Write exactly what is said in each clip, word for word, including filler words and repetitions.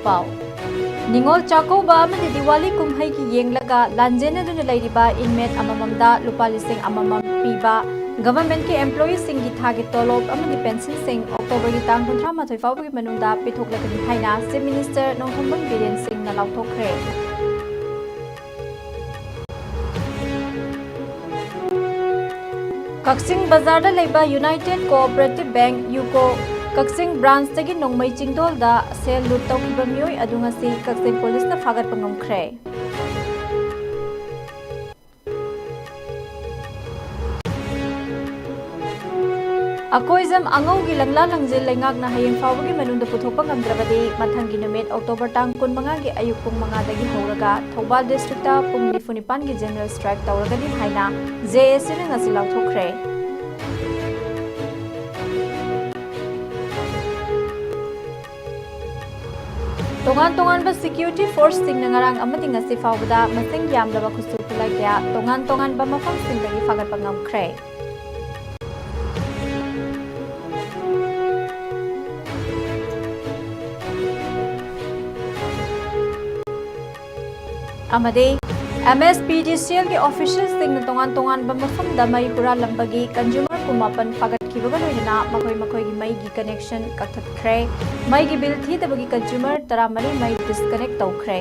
ꯄꯥꯎ꯫ ꯅꯤꯉꯣꯜ ꯆꯥꯛꯀꯧꯕ ꯑꯃꯗꯤ ꯗꯤꯋꯥꯂꯤ ꯀꯨꯝꯍꯩꯒꯤ ꯌꯦꯡꯂꯒ ꯂꯥꯟꯖꯦꯟꯅꯗꯨꯅ ꯂꯩꯔꯤꯕ inmate ꯑꯃꯃꯝꯗ ꯂꯨꯄꯥ ꯂꯤꯁꯤꯡ ꯑꯃꯃꯝ ꯄꯤꯕ, governmentꯀꯤ employeeꯁꯤꯡꯒꯤ ꯊꯥꯒꯤ ꯇꯣꯂꯣꯞ ꯑꯃꯗꯤ pensionꯁꯤꯡ Octoberꯒꯤ ꯇꯥꯡ ꯀꯨꯟꯊ꯭ꯔꯥ ꯃꯥꯊꯣꯏ ꯐꯥꯎꯕꯒꯤ ꯃꯅꯨꯡꯗ ꯄꯤꯊꯣꯛꯂꯒꯅꯤ ꯍꯥꯏꯅ Chief Minister ꯅꯣꯡꯊꯣꯝꯕꯝ ꯕꯤꯔꯦꯟ ꯁꯤꯡꯅ ꯂꯥꯎꯊꯣꯛꯈ꯭ꯔꯦ꯫ ꯀꯛꯆꯤꯡ ꯕꯖꯥꯔꯗ ꯂꯩꯕ United Cooperative Bank, ꯌꯨꯀꯣ, ꯀꯛꯆꯤꯡ branchꯇꯒꯤ ꯅꯣꯡꯃꯩ ꯆꯤꯡꯗꯣꯜꯗ ꯁꯦꯜ ꯂꯨꯠ ꯇꯧꯈꯤꯕ ꯃꯤꯑꯣꯏ ꯑꯗꯨ ꯉꯁꯤ ꯀꯛꯆꯤꯡ ꯄꯨꯂꯤꯁꯅ ꯐꯥꯒꯠꯄ ꯉꯝꯈ꯭ꯔꯦ꯫ ꯑꯀꯣꯏꯖꯝ ꯑꯉꯧꯒꯤ ꯂꯪꯂꯥ ꯂꯪꯖꯤꯜ ꯂꯩꯉꯥꯛꯅ ꯍꯌꯦꯡ ꯐꯥꯎꯕꯒꯤ ꯃꯅꯨꯡꯗ ꯄꯨꯊꯣꯛꯄ ꯉꯝꯗ꯭ꯔꯕꯗꯤ ꯃꯊꯪꯒꯤ ꯅꯨꯃꯤꯠ October ꯇꯥꯡ ꯀꯨꯟꯃꯉꯥꯒꯤ ꯑꯌꯨꯛ ꯄꯨꯡ ꯃꯉꯥꯗꯒꯤ ꯍꯧꯔꯒ ꯊꯧꯕꯥꯜ districtꯇ ꯄꯨꯡ ꯅꯤꯐꯨ ꯅꯤꯄꯥꯟꯒꯤ general strike ꯇꯧꯔꯒꯅꯤ ꯍꯥꯏꯅ JACꯅ ꯉꯁꯤ ꯂꯥꯎꯊꯣꯛꯈ꯭ꯔꯦ꯫ ꯇꯣꯉꯥꯟ ꯇꯣꯉꯥꯟꯕ security forceꯁꯤꯡꯅ ꯉꯔꯥꯡ ꯑꯃꯗꯤ ꯉꯁꯤ ꯐꯥꯎꯕꯗ ꯃꯁꯤꯡ ꯌꯥꯝꯂꯕ ꯈꯨꯠꯁꯨ ꯈꯨꯠꯂꯥꯏ ꯀꯌꯥ ꯇꯣꯉꯥꯟ ꯇꯣꯉꯥꯟꯕ ꯃꯐꯝꯁꯤꯡꯗꯒꯤ ꯐꯥꯒꯠꯄ ꯉꯝꯈ꯭ꯔꯦ꯫ ꯑꯃꯗꯤ MSPDCLꯒꯤ officialꯁꯤꯡꯅ ꯇꯣꯉꯥꯟ ꯇꯣꯉꯥꯟꯕ ꯃꯐꯝꯗ ꯃꯩ ꯍꯨꯔꯥꯜꯂꯝꯕꯒꯤ consumer ꯀꯨꯟꯃꯥꯄꯟ ꯐꯥꯒꯠꯈꯤꯕꯒ ꯂꯣꯏꯅꯅ ꯃꯈꯣꯏ ꯃꯈꯣꯏꯒꯤ ꯃꯩꯒꯤ connection ꯀꯛꯊꯠꯈ꯭ꯔꯦ꯫ ꯃꯩꯒꯤ bill ꯊꯤꯗꯕꯒꯤ consumer ꯇꯔꯥꯃꯔꯤ ꯃꯩ disconnect ꯇꯧꯈ꯭ꯔꯦ꯫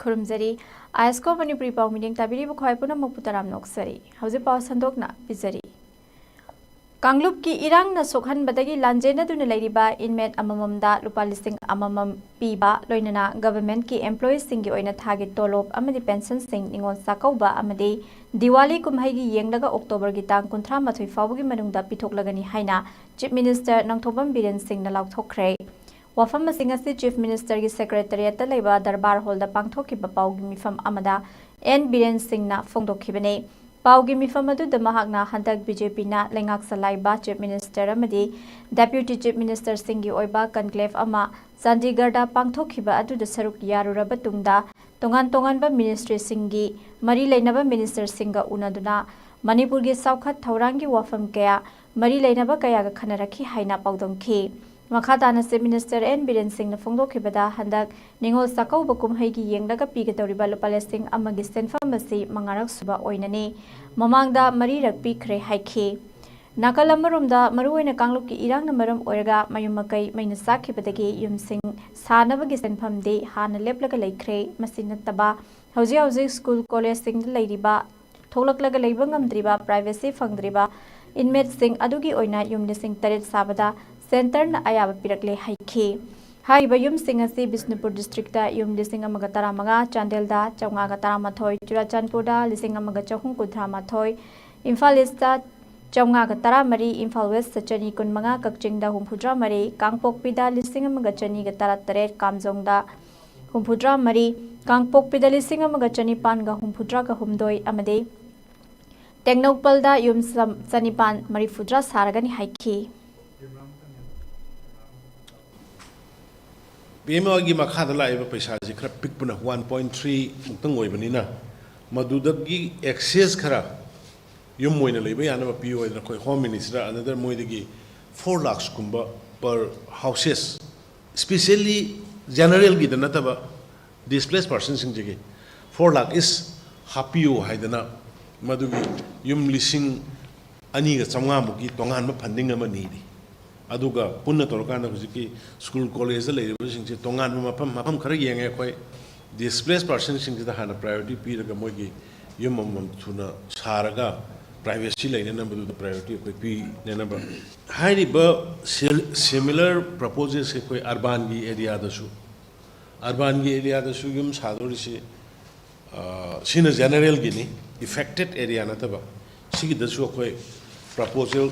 ꯈꯨꯔꯨꯝꯖꯔꯤ꯫ ISCO ꯃꯅꯤꯄꯨꯔꯤ ꯄꯥꯎ ꯃꯤꯠꯌꯦꯡ ꯇꯥꯕꯤꯔꯤꯕ ꯈ꯭ꯋꯥꯏ ꯄꯨꯝꯅꯃꯛꯄꯨ ꯇꯔꯥꯝꯅ ꯑꯣꯛꯆꯔꯤ꯫ ꯍꯧꯖꯤꯛ ꯄꯥꯎ ꯁꯟꯗꯣꯛꯅ ꯄꯤꯖꯔꯤ꯫ ꯀꯥꯡꯂꯨꯞꯀꯤ ꯏꯔꯥꯡꯅ ꯁꯣꯛꯍꯟꯕꯗꯒꯤ ꯂꯥꯟꯖꯦꯟꯅꯗꯨꯅ ꯂꯩꯔꯤꯕ inmate ꯑꯃꯃꯝꯗ ꯂꯨꯄꯥ ꯂꯤꯁꯤꯡ ꯑꯃꯃꯝ ꯄꯤꯕ, ꯂꯣꯏꯅꯅ governmentꯀꯤ employeeꯁꯤꯡꯒꯤ ꯑꯣꯏꯅ ꯊꯥꯒꯤ ꯇꯣꯂꯣꯞ ꯑꯃꯗꯤ pensionꯁꯤꯡ ꯅꯤꯉꯣꯜ ꯆꯥꯛꯀꯧꯕ ꯑꯃꯗꯤ ꯗꯤꯋꯥꯂꯤ ꯀꯨꯝꯍꯩꯒꯤ ꯌꯦꯡꯂꯒ Octoberꯒꯤ ꯇꯥꯡ ꯀꯨꯟꯊ꯭ꯔꯥ ꯃꯥꯊꯣꯏ ꯐꯥꯎꯕꯒꯤ ꯃꯅꯨꯡꯗ ꯄꯤꯊꯣꯛꯂꯒꯅꯤ ꯍꯥꯏꯅ Chief Minister ꯅꯣꯡꯊꯣꯝꯕꯝ ꯕꯤꯔꯦꯟ ꯁꯤꯡꯅ ꯂꯥꯎꯊꯣꯛꯈ꯭ꯔꯦ꯫ ꯋꯥꯐꯝ ꯑꯁꯤ ꯉꯁꯤ Chief Ministerꯒꯤ Secretariatꯇ ꯂꯩꯕ ꯗꯔꯕꯥꯔ ꯍꯣꯜꯗ ꯄꯥꯡꯊꯣꯛꯈꯤꯕ ꯄꯥꯎꯒꯤ ꯃꯤꯐꯝ ꯑꯃꯗ ꯑꯦꯟ ꯕꯤꯔꯦꯟ ꯁꯤꯡꯅ ꯐꯣꯡꯗꯣꯛꯈꯤꯕꯅꯤ꯫ ꯄꯥꯎꯒꯤ ꯃꯤꯐꯝ ꯑꯗꯨꯗ ꯃꯍꯥꯛꯅ ꯍꯟꯗꯛ BJPꯅ ꯂꯩꯉꯥꯛ ꯆꯂꯥꯏꯕ Chief Minister ꯑꯃꯗꯤ Deputy Chief Ministerꯁꯤꯡꯒꯤ ꯑꯣꯏꯕ conclave ꯑꯃ ꯆꯥꯟꯗꯤꯒꯔꯗ ꯄꯥꯡꯊꯣꯛꯈꯤꯕ ꯑꯗꯨꯗ ꯁꯔꯨꯛ ꯌꯥꯔꯨꯔꯕ ꯇꯨꯡꯗ ꯇꯣꯉꯥꯟ ꯇꯣꯉꯥꯟꯕ ꯃꯤꯅꯤꯁꯇ꯭ꯔꯤꯁꯤꯡꯒꯤ ꯃꯔꯤ ꯂꯩꯅꯕ ꯃꯤꯅꯤꯁꯇꯔꯁꯤꯡꯒ ꯎꯅꯗꯨꯅ ꯃꯅꯤꯄꯨꯔꯒꯤ ꯆꯥꯎꯈꯠ ꯊꯧꯔꯥꯡꯒꯤ ꯋꯥꯐꯝ ꯀꯌꯥ, ꯃꯔꯤ ꯂꯩꯅꯕ ꯀꯌꯥꯒ ꯈꯟꯅꯔꯛꯈꯤ ꯍꯥꯏꯅ ꯄꯥꯎꯗꯝꯈꯤ꯫ ꯃꯈꯥ ꯇꯥꯅ ꯆꯤꯐ ꯃꯤꯅꯤꯁꯇꯔ ꯑꯦꯟ ꯕꯤꯔꯦꯟ ꯁꯤꯡꯅ ꯐꯣꯡꯗꯣꯛꯈꯤꯕꯗ, ꯍꯟꯗꯛ ꯅꯤꯉꯣꯜ ꯆꯥꯛꯀꯧꯕ ꯀꯨꯝꯍꯩꯒꯤ ꯌꯦꯡꯂꯒ ꯄꯤꯒꯗꯧꯔꯤꯕ ꯂꯨꯄꯥ ꯂꯤꯁꯤꯡ ꯑꯃꯒꯤ ꯁꯦꯟꯐꯝ ꯑꯁꯤ ꯃꯉꯥꯔꯛ ꯁꯨꯕ ꯑꯣꯏꯅꯅꯤ꯫ ꯃꯃꯥꯡꯗ ꯃꯔꯤꯔꯛ ꯄꯤꯈ꯭ꯔꯦ ꯍꯥꯏꯈꯤ꯫ ꯅꯥꯀꯜ ꯑꯃꯔꯣꯝꯗ, ꯃꯔꯨꯑꯣꯏꯅ ꯀꯥꯡꯂꯨꯞꯀꯤ ꯏꯔꯥꯡꯅ ꯃꯔꯝ ꯑꯣꯏꯔꯒ ꯃꯌꯨꯝ ꯃꯀꯩ ꯃꯩꯅ ꯆꯥꯛꯈꯤꯕꯗꯒꯤ ꯌꯨꯝꯁꯤꯡ ꯁꯥꯅꯕꯒꯤ ꯁꯦꯟꯐꯝꯗꯤ ꯍꯥꯟꯅ ꯂꯦꯞꯂꯒ ꯂꯩꯈ꯭ꯔꯦ꯫ ꯃꯁꯤ ꯅꯠꯇꯕ, ꯍꯧꯖꯤꯛ ꯍꯧꯖꯤꯛ ꯁ꯭ꯀꯨꯜ ꯀꯣꯂꯦꯖꯁꯤꯡꯗ ꯂꯩꯔꯤꯕ, ꯊꯣꯛꯂꯛꯂꯒ ꯂꯩꯕ ꯉꯝꯗ꯭ꯔꯤꯕ, ꯄ꯭ꯔꯥꯏꯚꯦꯁꯤ ꯐꯪꯗ꯭ꯔꯤꯕ ꯏꯟꯃꯦꯠꯁꯤꯡ ꯑꯗꯨꯒꯤ ꯑꯣꯏꯅ ꯌꯨꯝ ꯂꯤꯁꯤꯡ ꯇꯔꯦꯠ ꯁꯥꯕꯗ ꯁꯦꯟꯇꯔꯅ ꯑꯌꯥꯕ ꯄꯤꯔꯛꯂꯦ ꯍꯥꯏꯈꯤ꯫ ꯍꯥꯏꯔꯤꯕ ꯌꯨꯝꯁꯤꯡ ꯑꯁꯤ ꯕꯤꯁꯅꯨꯄꯨꯔ ꯗꯤꯁꯇ꯭ꯔꯤꯛꯇ ꯌꯨꯝ ꯂꯤꯁꯤꯡ ꯑꯃꯒ ꯇꯔꯥꯃꯉꯥ, ꯆꯥꯟꯗꯦꯜꯗ ꯆꯥꯝꯃꯉꯥꯒ ꯇꯔꯥꯃꯥꯊꯣꯏ, ꯆꯨꯔꯥꯆꯥꯟꯄꯨꯔꯗ ꯂꯤꯁꯤꯡ ꯑꯃꯒ ꯆꯍꯨꯝ ꯀꯨꯟꯊ꯭ꯔꯥ ꯃꯥꯊꯣꯏ, ꯏꯝꯐꯥꯜ ꯏꯁꯇ ꯆꯥꯝꯃꯉꯥꯒ ꯇꯔꯥꯃꯔꯤ, ꯏꯝꯐꯥꯜ ꯋꯦꯁꯇ ꯆꯅꯤ ꯀꯨꯟꯃꯉꯥ, ꯀꯛꯆꯤꯡꯗ ꯍꯨꯝꯐꯨꯇꯔꯥ ꯃꯔꯤ, ꯀꯥꯡꯄꯣꯛꯄꯤꯗ ꯂꯤꯁꯤꯡ ꯑꯃꯒ ꯆꯅꯤꯒ ꯇꯔꯥꯇꯔꯦꯠ, ꯀꯥꯝꯖꯣꯡꯗ ꯍꯨꯝꯐꯨꯇꯔꯥ ꯃꯔꯤ, ꯀꯥꯡꯄꯣꯛꯄꯤꯗ ꯂꯤꯁꯤꯡ ꯑꯃꯒ ꯆꯅꯤꯄꯥꯟꯒ ꯍꯨꯝꯐꯨꯇꯔꯥꯒ ꯍꯨꯝꯗꯣꯏ ꯑꯃꯗꯤ ꯇꯦꯡꯅꯧꯄꯜꯗ ꯌꯨꯝ ꯆꯥꯝ-, ꯆꯅꯤꯄꯥꯟ ꯃꯔꯤꯐꯨꯇꯔꯥ ꯁꯥꯔꯒꯅꯤ ꯍꯥꯏꯈꯤ꯫ ꯄꯤ ꯑꯦꯝ ꯑꯥꯏꯒꯤ ꯃꯈꯥꯗ ꯂꯥꯛꯏꯕ ꯄꯩꯁꯥꯁꯤ ꯈꯔ ꯄꯤꯛꯄꯅ, ꯋꯥꯟ ꯄꯣꯏꯟ ꯊ꯭ꯔꯤ ꯃꯨꯛꯇꯪ ꯑꯣꯏꯕꯅꯤꯅ, ꯃꯗꯨꯗꯒꯤ ꯑꯦꯛꯁꯦꯁ ꯈꯔ ꯌꯨꯝ ꯑꯣꯏꯅ ꯂꯩꯕ ꯌꯥꯅꯕ ꯄꯤꯌꯨ ꯍꯥꯏꯗꯅ ꯑꯩꯈꯣꯏ ꯍꯣꯝ ꯃꯤꯅꯤꯁꯇꯔ ꯑꯅꯗꯔ ꯃꯣꯏꯗꯒꯤ ꯐꯣꯔ ꯂꯥꯛꯁꯀꯨꯝꯕ ꯄꯔ ꯍꯥꯎꯁꯦꯁ, ꯏꯁꯄꯤꯁꯦꯜꯂꯤ ꯖꯦꯅꯔꯦꯜꯒꯤꯗ ꯅꯠꯇꯕ, ꯗꯤꯁꯄ꯭ꯂꯦꯁ ꯄꯥꯔꯁꯟꯁꯤꯡꯁꯤꯒꯤ ꯐꯣꯔ ꯂꯥꯛ ꯏꯁ ꯍꯥꯞꯄꯤꯌꯨ ꯍꯥꯏꯗꯅ ꯃꯗꯨꯒꯤ ꯌꯨꯝ ꯂꯤꯁꯤꯡ ꯑꯅꯤꯒ ꯆꯥꯝꯃꯉꯥꯃꯨꯛꯀꯤ ꯇꯣꯉꯥꯟꯕ ꯐꯟꯗꯤꯡ ꯑꯃ ꯅꯤꯔꯤ꯫ ꯑꯗꯨꯒ ꯄꯨꯟꯅ ꯇꯧꯔꯀꯥꯟꯗ ꯍꯧꯖꯤꯛꯀꯤ ꯁ꯭ꯀꯨꯜ ꯀꯣꯂꯦꯖꯇ ꯂꯩꯔꯤꯕꯁꯤꯡꯁꯦ ꯇꯣꯉꯥꯟꯕ ꯃꯐꯝ, ꯃꯐꯝ ꯈꯔ ꯌꯦꯡꯉꯦ ꯑꯩꯈꯣꯏ꯫ ꯗꯤꯁꯄ꯭ꯂꯦꯁ ꯄꯥꯔꯁꯟꯁꯤꯡꯁꯤꯗ ꯍꯥꯟꯅ ꯄ꯭ꯔꯥꯏꯌꯣꯔꯤꯇꯤ ꯄꯤꯔꯒ ꯃꯣꯏꯒꯤ ꯌꯨꯝ ꯑꯃꯃꯝ ꯊꯨꯅ ꯁꯥꯔꯒ ꯄ꯭ꯔꯥꯏꯚꯦꯁꯤ ꯂꯩꯅꯅꯕꯗꯨꯗ ꯄ꯭ꯔꯥꯏꯌꯣꯔꯤꯇꯤ ꯑꯩꯈꯣꯏ ꯄꯤꯅꯅꯕ꯫ ꯍꯥꯏꯔꯤꯕ ꯁꯤꯃꯤꯂꯔ ꯄ꯭ꯔꯄꯣꯖꯦꯜꯁꯦ ꯑꯩꯈꯣꯏ ꯑꯔꯕꯥꯟꯒꯤ ꯑꯦꯔꯤꯌꯥꯗꯁꯨ, ꯑꯔꯕꯥꯟꯒꯤ ꯑꯦꯔꯤꯌꯥꯗꯁꯨ ꯌꯨꯝ ꯁꯥꯗꯧꯔꯤꯁꯤ, ꯑ, ꯁꯤꯅ ꯖꯦꯅꯔꯦꯜꯒꯤꯅꯤ, ꯏꯐꯦꯛꯇꯦꯠ ꯑꯦꯔꯤꯌꯥ ꯅꯠꯇꯕ꯫ ꯁꯤꯒꯤꯗꯁꯨ ꯑꯩꯈꯣꯏ ꯄ꯭ꯔꯄꯣꯖꯦꯜ,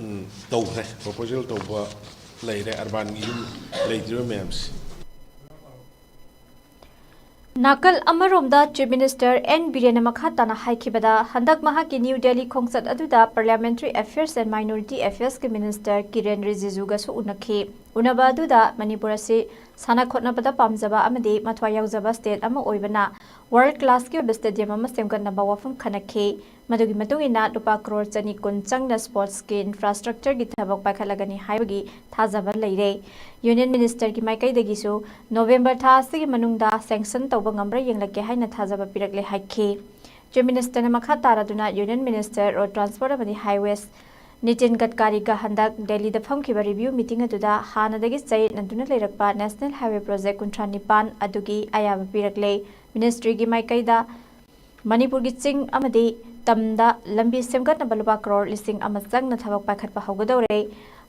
ꯎꯝ, ꯇꯧꯈ꯭ꯔꯦ, ꯄ꯭ꯔꯄꯣꯖꯦꯜ ꯇꯧꯕ ꯂꯩꯔꯦ ꯑꯔꯕꯥꯟꯒꯤ ꯌꯨꯝ ꯂꯩꯇ꯭ꯔꯤꯕ ꯃꯌꯥꯝꯁꯦ꯫ ꯅꯥꯀꯜ ꯑꯃꯔꯣꯝꯗ ꯆꯤꯐ ꯃꯤꯅꯤꯁꯇꯔ ꯑꯦꯟ ꯕꯤꯔꯦꯟꯅ ꯃꯈꯥ ꯇꯥꯅ ꯍꯥꯏꯈꯤꯕꯗ, ꯍꯟꯗꯛ ꯃꯍꯥꯛꯀꯤ ꯅ꯭ꯌꯨ ꯗꯦꯜꯂꯤ ꯈꯣꯡꯆꯠ ꯑꯗꯨꯗ ꯄꯥꯔꯂꯤꯌꯥꯃꯦꯟꯇꯔꯤ ꯑꯦꯐꯤꯌꯔꯁ ꯑꯦꯟ ꯃꯥꯏꯅꯣꯔꯤꯇꯤ ꯑꯦꯐꯤꯌꯔꯁꯀꯤ ꯃꯤꯅꯤꯁꯇꯔ ꯀꯤꯔꯦꯟ ꯔꯤꯖꯤꯖꯨꯒꯁꯨ ꯎꯅꯈꯤ꯫ ꯎꯅꯕ ꯑꯗꯨꯗ ꯃꯅꯤꯄꯨꯔ ꯑꯁꯤ ꯁꯥꯟꯅ ꯈꯣꯠꯅꯕꯗ ꯄꯥꯝꯖꯕ ꯑꯃꯗꯤ ꯃꯊ꯭ꯋꯥꯏ ꯌꯥꯎꯖꯕ state ꯑꯃ ꯑꯣꯏꯕꯅ world classꯀꯤ ꯑꯣꯏꯕ stadium ꯑꯃ ꯁꯦꯝꯒꯠꯅꯕ ꯋꯥꯐꯝ ꯈꯟꯅꯈꯤ꯫ ꯃꯗꯨꯒꯤ ꯃꯇꯨꯡ ꯏꯟꯅ ꯂꯨꯄꯥ ꯀ꯭ꯔꯣꯔ ꯆꯅꯤ ꯀꯨꯟ ꯆꯪꯅ sportsꯀꯤ infrastructureꯒꯤ ꯊꯕꯛ ꯄꯥꯏꯈꯠꯂꯒꯅꯤ ꯍꯥꯏꯕꯒꯤ ꯊꯥꯖꯕ ꯂꯩꯔꯦ꯫ Union Ministerꯒꯤ ꯃꯥꯏꯀꯩꯗꯒꯤꯁꯨ November ꯊꯥ ꯑꯁꯤꯒꯤ ꯃꯅꯨꯡꯗ sanction ꯇꯧꯕ ꯉꯝꯕ꯭ꯔꯥ ꯌꯦꯡꯂꯛꯀꯦ ꯍꯥꯏꯅ ꯊꯥꯖꯕ ꯄꯤꯔꯛꯂꯦ ꯍꯥꯏꯈꯤ꯫ Chief Ministerꯅ ꯃꯈꯥ ꯇꯥꯔꯗꯨꯅ Union Minister Road Transport ꯑꯃꯗꯤ Highways ꯅꯤꯇꯤꯟ ꯒꯗꯀꯥꯔꯤꯒ ꯍꯟꯗꯛ ꯗꯦꯜꯂꯤꯗ ꯐꯝꯈꯤꯕ review meeting ꯑꯗꯨꯗ ꯍꯥꯟꯅꯗꯒꯤ ꯆꯌꯦꯠꯅꯗꯨꯅ ꯂꯩꯔꯛꯄ National Highway Project ꯀꯨꯟꯊ꯭ꯔꯥ ꯅꯤꯄꯥꯟ ꯑꯗꯨꯒꯤ ꯑꯌꯥꯕ ꯄꯤꯔꯛꯂꯦ꯫ Ministryꯒꯤ ꯃꯥꯏꯀꯩꯗ ꯃꯅꯤꯄꯨꯔꯒꯤ ꯆꯤꯡ ꯑꯃꯗꯤ ꯇꯝꯗ ꯂꯝꯕꯤ ꯁꯦꯝꯒꯠꯅꯕ ꯂꯨꯄꯥ ꯀ꯭ꯔꯣꯔ ꯂꯤꯁꯤꯡ ꯑꯃ ꯆꯪꯅ ꯊꯕꯛ ꯄꯥꯏꯈꯠꯄ ꯍꯧꯒꯗꯧꯔꯦ꯫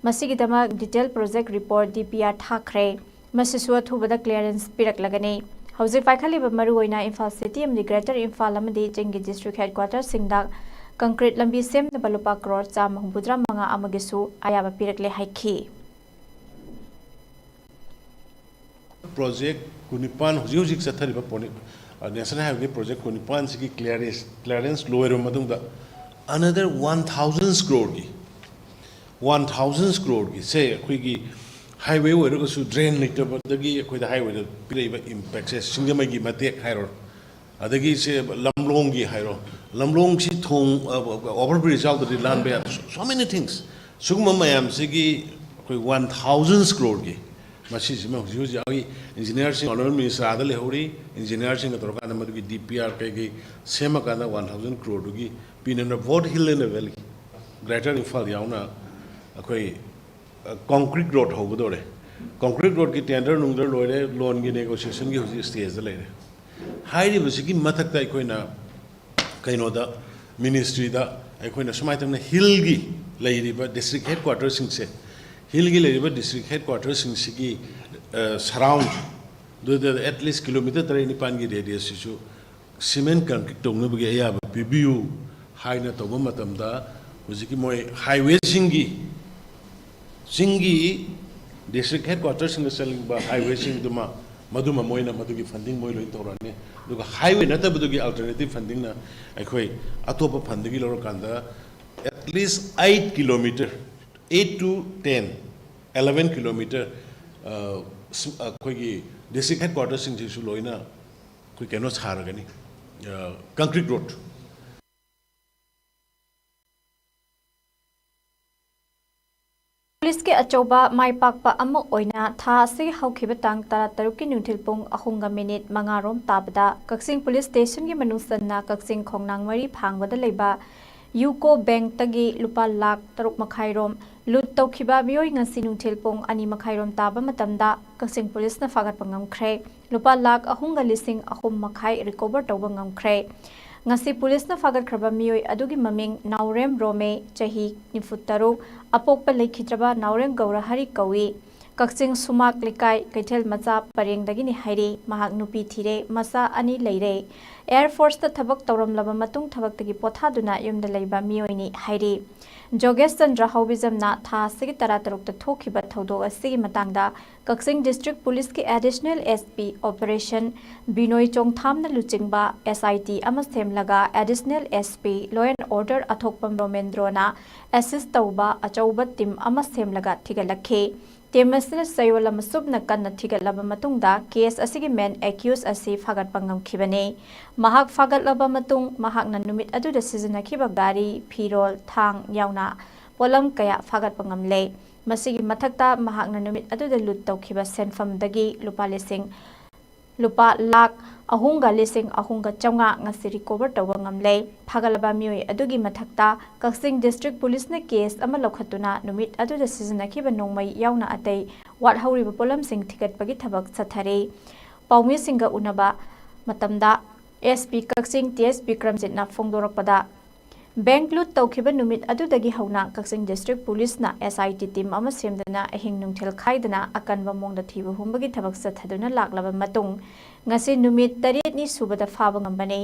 ꯃꯁꯤꯒꯤꯗꯃꯛ detail project report, D P R, ꯊꯥꯈ꯭ꯔꯦ꯫ ꯃꯁꯤꯁꯨ ꯑꯊꯨꯕꯗ clearance ꯄꯤꯔꯛꯂꯒꯅꯤ꯫ ꯍꯧꯖꯤꯛ ꯄꯥꯏꯈꯠꯂꯤꯕ ꯃꯔꯨꯑꯣꯏꯅ ꯏꯝꯐꯥꯜ city ꯑꯃꯗꯤ Greater ꯏꯝꯐꯥꯜ ꯑꯃꯗꯤ ꯆꯤꯡꯒꯤ district headquarterꯁꯤꯡꯗ concrete ꯂꯝꯕꯤ ꯁꯦꯝꯅꯕ ꯂꯨꯄꯥ ꯀ꯭ꯔꯣꯔ ꯆꯥꯝꯃ ꯍꯨꯝꯐꯨꯇꯔꯥ ꯃꯉꯥ ꯑꯃꯒꯤꯁꯨ ꯑꯌꯥꯕ ꯄꯤꯔꯛꯂꯦ ꯍꯥꯏꯈꯤ꯫ Project ꯀꯨꯟꯅꯤꯄꯥꯟ ꯍꯧꯖꯤꯛ ꯍꯧꯖꯤꯛ ꯆꯠꯊꯔꯤꯕ ꯄꯣꯅꯤ-, ꯑ, National Highway Project ꯀꯨꯟꯅꯤꯄꯥꯟꯁꯤꯒꯤ clearance, clearance ꯂꯣꯏꯔꯕ ꯃꯇꯨꯡꯗ another one thousand crore ꯒꯤ, one thousand crore ꯒꯤ ꯁꯦ ꯑꯩꯈꯣꯏꯒꯤ highway ꯑꯣꯏꯔꯒꯁꯨ drain ꯂꯩꯇꯕꯗꯒꯤ ꯑꯩꯈꯣꯏꯗ highwayꯗ ꯄꯤꯔꯛꯏꯕ impactꯁꯦ, ꯁꯤꯡꯖꯃꯩꯒꯤ ꯃꯇꯦꯛ ꯍꯥꯏꯔꯣ, ꯑꯗꯒꯤ ꯁꯦ ꯂꯝꯂꯣꯡꯒꯤ ꯍꯥꯏꯔꯣ, ꯂꯝꯂꯣꯡꯁꯤ ꯊꯣꯡ, ꯑ, over bridge ꯌꯥꯎꯗ꯭ꯔꯗꯤ ꯂꯥꯟꯕ ꯌꯥꯗꯦ꯫ So, so many things꯫ ꯁꯤꯒꯨꯝꯕ ꯃꯌꯥꯝꯁꯤꯒꯤ ꯑꯩꯈꯣꯏ one thousand crore ꯒꯤ ꯃꯁꯤꯁꯤꯃ ꯍꯧꯖꯤꯛ ꯍꯧꯖꯤꯛ ꯑꯩꯈꯣꯏ engineerꯁꯤꯡ, honourable minister ꯑꯥꯗ ꯂꯩꯍꯧꯔꯤ, engineerꯁꯤꯡꯒ ꯇꯧꯔꯀꯥꯟꯗ ꯃꯗꯨꯒꯤ D P R ꯀꯩꯀꯩ ꯁꯦꯝꯃꯀꯥꯟꯗ one thousand crore ꯗꯨꯒꯤ ꯄꯤꯅꯅꯕ both hill and valley, Greater Imphal ꯌꯥꯎꯅ ꯑꯩꯈꯣꯏ, ꯑ, concrete road ꯍꯧꯒꯗꯧꯔꯦ꯫ Concrete roadꯀꯤ tender ꯅꯨꯡꯗꯔ ꯂꯣꯏꯔꯦ, loanꯒꯤ negotiationꯒꯤ ꯍꯧꯖꯤꯛ stageꯇ ꯂꯩꯔꯦ꯫ ꯍꯥꯏꯔꯤꯕꯁꯤꯒꯤ ꯃꯊꯛꯇ ꯑꯩꯈꯣꯏꯅ ꯀꯩꯅꯣꯗ, ministryꯗ ꯑꯩꯈꯣꯏꯅ ꯁꯨꯃꯥꯏꯅ ꯇꯧꯅ hillꯒꯤ ꯂꯩꯔꯤꯕ district headquarterꯁꯤꯡꯁꯦ, hillꯒꯤ ꯂꯩꯔꯤꯕ district headquarterꯁꯤꯡꯁꯤꯒꯤ, ꯑ, surround ꯑꯗꯨꯗ at least kilometre ꯇꯔꯦꯠ ꯅꯤꯄꯥꯟꯒꯤ radiusꯁꯤꯁꯨ cement concrete ꯇꯧꯅꯕꯒꯤ ꯑꯌꯥꯕ ꯄꯤꯕꯤꯌꯨ ꯍꯥꯏꯅ ꯇꯧꯕ ꯃꯇꯝꯗ, ꯍꯧꯖꯤꯛꯀꯤ ꯃꯣꯏ highwayꯁꯤꯡꯒꯤ, ꯆꯤꯡꯒꯤ district headquarterꯁꯤꯡꯗ ꯆꯠꯅꯤꯡꯕ highwayꯁꯤꯡꯗꯨꯃ, ꯃꯗꯨꯃ ꯃꯣꯏꯅ ꯃꯗꯨꯒꯤ funding ꯃꯣꯏ ꯂꯣꯏ ꯇꯧꯔꯛꯑꯅꯤ꯫ ꯑꯗꯨꯒ highway ꯅꯠꯇꯕꯗꯨꯒꯤ alternative fundingꯅ ꯑꯩꯈꯣꯏ ꯑꯇꯣꯞꯄ fundꯗꯒꯤ ꯂꯧꯔꯀꯥꯟꯗ at least eight kilometre, eight to ten eleven kilometre ꯑꯩꯈꯣꯏꯒꯤ ꯗꯤꯁꯇ꯭ꯔꯤꯛ ꯍꯦꯗ ꯀ꯭ꯋꯥꯇꯔꯁꯤꯡꯁꯤꯁꯨ ꯂꯣꯏꯅ ꯑꯩꯈꯣꯏ ꯀꯩꯅꯣ ꯁꯥꯔꯒꯅꯤ, ꯀꯪꯀ꯭ꯔꯤꯠ ꯔꯣꯗ꯫ ꯄꯨꯂꯤꯁꯀꯤ ꯑꯆꯧꯕ ꯃꯥꯏ ꯄꯥꯛꯄ ꯑꯃ ꯑꯣꯏꯅ ꯊꯥ ꯑꯁꯤꯒꯤ ꯍꯧꯈꯤꯕ ꯇꯥꯡ ꯇꯔꯥꯇꯔꯨꯛꯀꯤ ꯅꯨꯡꯊꯤꯜ ꯄꯨꯡ ꯑꯍꯨꯝꯒ ꯃꯤꯅꯤꯠ ꯃꯉꯥꯔꯣꯝ ꯇꯥꯕꯗ ꯀꯛꯆꯤꯡ ꯄꯨꯂꯤꯁ ꯁ꯭ꯇꯦꯁꯟꯒꯤ ꯃꯅꯨꯡ ꯆꯟꯅ ꯀꯛꯆꯤꯡ ꯈꯣꯡꯅꯥꯡ ꯃꯔꯤ ꯐꯥꯡꯕꯗ ꯂꯩꯕ ꯌꯨꯀꯣ ꯕꯦꯡꯛꯇꯒꯤ ꯂꯨꯄꯥ ꯂꯥꯈ ꯇꯔꯨꯛ ꯃꯈꯥꯏꯔꯣꯝ ꯂꯨꯠ ꯇꯧꯈꯤꯕ ꯃꯤꯑꯣꯏ ꯉꯁꯤ ꯅꯨꯡꯊꯤꯜ ꯄꯨꯡ ꯑꯅꯤ ꯃꯈꯥꯏꯔꯣꯝ ꯇꯥꯕ ꯃꯇꯝꯗ ꯀꯛꯆꯤꯡ ꯄꯨꯂꯤꯁꯅ ꯐꯥꯒꯠꯄ ꯉꯝꯈ꯭ꯔꯦ꯫ ꯂꯨꯄꯥ ꯂꯥꯈ ꯑꯍꯨꯝꯒ ꯂꯤꯁꯤꯡ ꯑꯍꯨꯝ ꯃꯈꯥꯏ ꯔꯤꯀꯣꯚꯔ ꯇꯧꯕ ꯉꯝꯈ꯭ꯔꯦ꯫ ꯉꯁꯤ ꯄꯨꯂꯤꯁꯅ ꯐꯥꯒꯠꯈ꯭ꯔꯕ ꯃꯤꯑꯣꯏ ꯑꯗꯨꯒꯤ ꯃꯃꯤꯡ ꯅꯥꯎꯔꯦꯝ ꯔꯣꯃꯦ, ꯆꯍꯤ ꯅꯤꯐꯨ ꯇꯔꯨꯛ, ꯑꯄꯣꯛꯄ ꯂꯩꯈꯤꯗ꯭ꯔꯕ ꯅꯥꯎꯔꯦꯝ ꯒꯧꯔꯍꯔꯤ ꯀꯧꯏ꯫ ꯀꯛꯆꯤꯡ ꯁꯨꯃꯥꯛ ꯂꯩꯀꯥꯏ ꯀꯩꯊꯦꯜ ꯃꯆꯥ ꯄꯔꯦꯡꯗꯒꯤꯅꯤ ꯍꯥꯏꯔꯤ꯫ ꯃꯍꯥꯛ ꯅꯨꯄꯤ ꯊꯤꯔꯦ, ꯃꯆꯥ ꯑꯅꯤ ꯂꯩꯔꯦ꯫ ꯑꯦꯌꯔ ꯐꯣꯔꯁꯇ ꯊꯕꯛ ꯇꯧꯔꯝꯂꯕ ꯃꯇꯨꯡ ꯊꯕꯛꯇꯒꯤ ꯄꯣꯊꯥꯗꯨꯅ ꯌꯨꯝꯗ ꯂꯩꯕ ꯃꯤꯑꯣꯏꯅꯤ ꯍꯥꯏꯔꯤ꯫ ꯖꯣꯒꯦꯁ ꯆꯟꯗ꯭ꯔ ꯍꯥꯎꯕꯤꯖꯝꯅ ꯊꯥ ꯑꯁꯤꯒꯤ ꯇꯔꯥꯇꯔꯨꯛꯇ ꯊꯣꯛꯈꯤꯕ ꯊꯧꯗꯣꯛ ꯑꯁꯤꯒꯤ ꯃꯇꯥꯡꯗ ꯀꯛꯆꯤꯡ ꯗꯤꯁꯇ꯭ꯔꯤꯛ ꯄꯨꯂꯤꯁꯀꯤ additional S P operation Binoy ꯆꯣꯡꯊꯥꯝꯅ ꯂꯨꯆꯤꯡꯕ ꯑꯦꯁ ꯑꯥꯏ ꯇꯤ ꯑꯃ ꯁꯦꯝꯂꯒ additional S P law and order ꯑꯊꯣꯛꯄꯝ ꯔꯣꯃꯦꯟꯗ꯭ꯔꯣꯅ ꯑꯦꯁꯤꯁ ꯇꯧꯕ ꯑꯆꯧꯕ ꯇꯤꯝ ꯑꯃ ꯁꯦꯝꯂꯒ ꯊꯤꯒꯠꯂꯛꯈꯤ꯫ ꯇꯤꯝ ꯑꯁꯤꯅ ꯆꯌꯣꯜ ꯑꯃ ꯆꯨꯞꯅ ꯀꯟꯅ ꯊꯤꯒꯠꯂꯕ ꯃꯇꯨꯡꯗ ꯀꯦꯁ ꯑꯁꯤꯒꯤ ꯃꯦꯟ ꯑꯦꯀ꯭ꯌꯨꯁ ꯑꯁꯤ ꯐꯥꯒꯠꯄ ꯉꯝꯈꯤꯕꯅꯤ꯫ ꯃꯍꯥꯛ ꯐꯥꯒꯠꯂꯕ ꯃꯇꯨꯡ ꯃꯍꯥꯛꯅ ꯅꯨꯃꯤꯠ ꯑꯗꯨꯗ ꯁꯤꯖꯤꯟꯅꯈꯤꯕ ꯒꯥꯔꯤ, ꯐꯤꯔꯣꯜ, ꯊꯥꯡ ꯌꯥꯎꯅ ꯄꯣꯠꯂꯝ ꯀꯌꯥ ꯐꯥꯒꯠꯄ ꯉꯝꯂꯦ꯫ ꯃꯁꯤꯒꯤ ꯃꯊꯛꯇ ꯃꯍꯥꯛꯅ ꯅꯨꯃꯤꯠ ꯑꯗꯨꯗ ꯂꯨꯠ ꯇꯧꯈꯤꯕ ꯁꯦꯟꯐꯝꯗꯒꯤ ꯂꯨꯄꯥ ꯂꯤꯁꯤꯡ, ꯂꯨꯄꯥ ꯂꯥꯈ ꯑꯍꯨꯝꯒ ꯂꯤꯁꯤꯡ ꯑꯍꯨꯝꯒ ꯆꯥꯝꯃꯉꯥ ꯉꯁꯤ ꯔꯤꯀꯣꯚꯔ ꯇꯧꯕ ꯉꯝꯂꯦ꯫ ꯐꯥꯒꯠꯂꯕ ꯃꯤꯑꯣꯏ ꯑꯗꯨꯒꯤ ꯃꯊꯛꯇ ꯀꯛꯆꯤꯡ ꯗꯤꯁꯇ꯭ꯔꯤꯛ ꯄꯨꯂꯤꯁꯅ ꯀꯦꯁ ꯑꯃ ꯂꯧꯈꯠꯇꯨꯅ ꯅꯨꯃꯤꯠ ꯑꯗꯨꯗ ꯁꯤꯖꯤꯟꯅꯈꯤꯕ ꯅꯣꯡꯃꯩ ꯌꯥꯎꯅ ꯑꯇꯩ ꯋꯥꯠꯍꯧꯔꯤꯕ ꯄꯣꯠꯂꯝꯁꯤꯡ ꯊꯤꯒꯠꯄꯒꯤ ꯊꯕꯛ ꯆꯠꯊꯔꯤ꯫ ꯄꯥꯎꯃꯤꯁꯤꯡꯒ ꯎꯅꯕ ꯃꯇꯝꯗ ꯑꯦꯁ ꯄꯤ ꯀꯛꯆꯤꯡ ꯇꯤ ꯑꯦꯁ ꯕꯤꯀ꯭ꯔꯝꯖꯤꯠꯅ ꯐꯣꯡꯗꯣꯔꯛꯄꯗ, ꯕꯦꯡꯛ ꯂꯨꯠ ꯇꯧꯈꯤꯕ ꯅꯨꯃꯤꯠ ꯑꯗꯨꯗꯒꯤ ꯍꯧꯅ ꯀꯛꯆꯤꯡ ꯗꯤꯁꯇ꯭ꯔꯤꯛ ꯄꯨꯂꯤꯁꯅ ꯑꯦꯁ ꯑꯥꯏ ꯇꯤ ꯇꯤꯝ ꯑꯃ ꯁꯦꯝꯗꯨꯅ ꯑꯍꯤꯡ ꯅꯨꯡꯊꯤꯜ ꯈꯥꯏꯗꯅ ꯑꯀꯟꯕ ꯃꯑꯣꯡꯗ ꯊꯤꯕ ꯍꯨꯝꯕꯒꯤ ꯊꯕꯛ ꯆꯠꯊꯗꯨꯅ ꯂꯥꯛꯂꯕ ꯃꯇꯨꯡ, ꯉꯁꯤ ꯅꯨꯃꯤꯠ ꯇꯔꯦꯠꯅꯤ ꯁꯨꯕꯗ ꯐꯥꯕ ꯉꯝꯕꯅꯤ꯫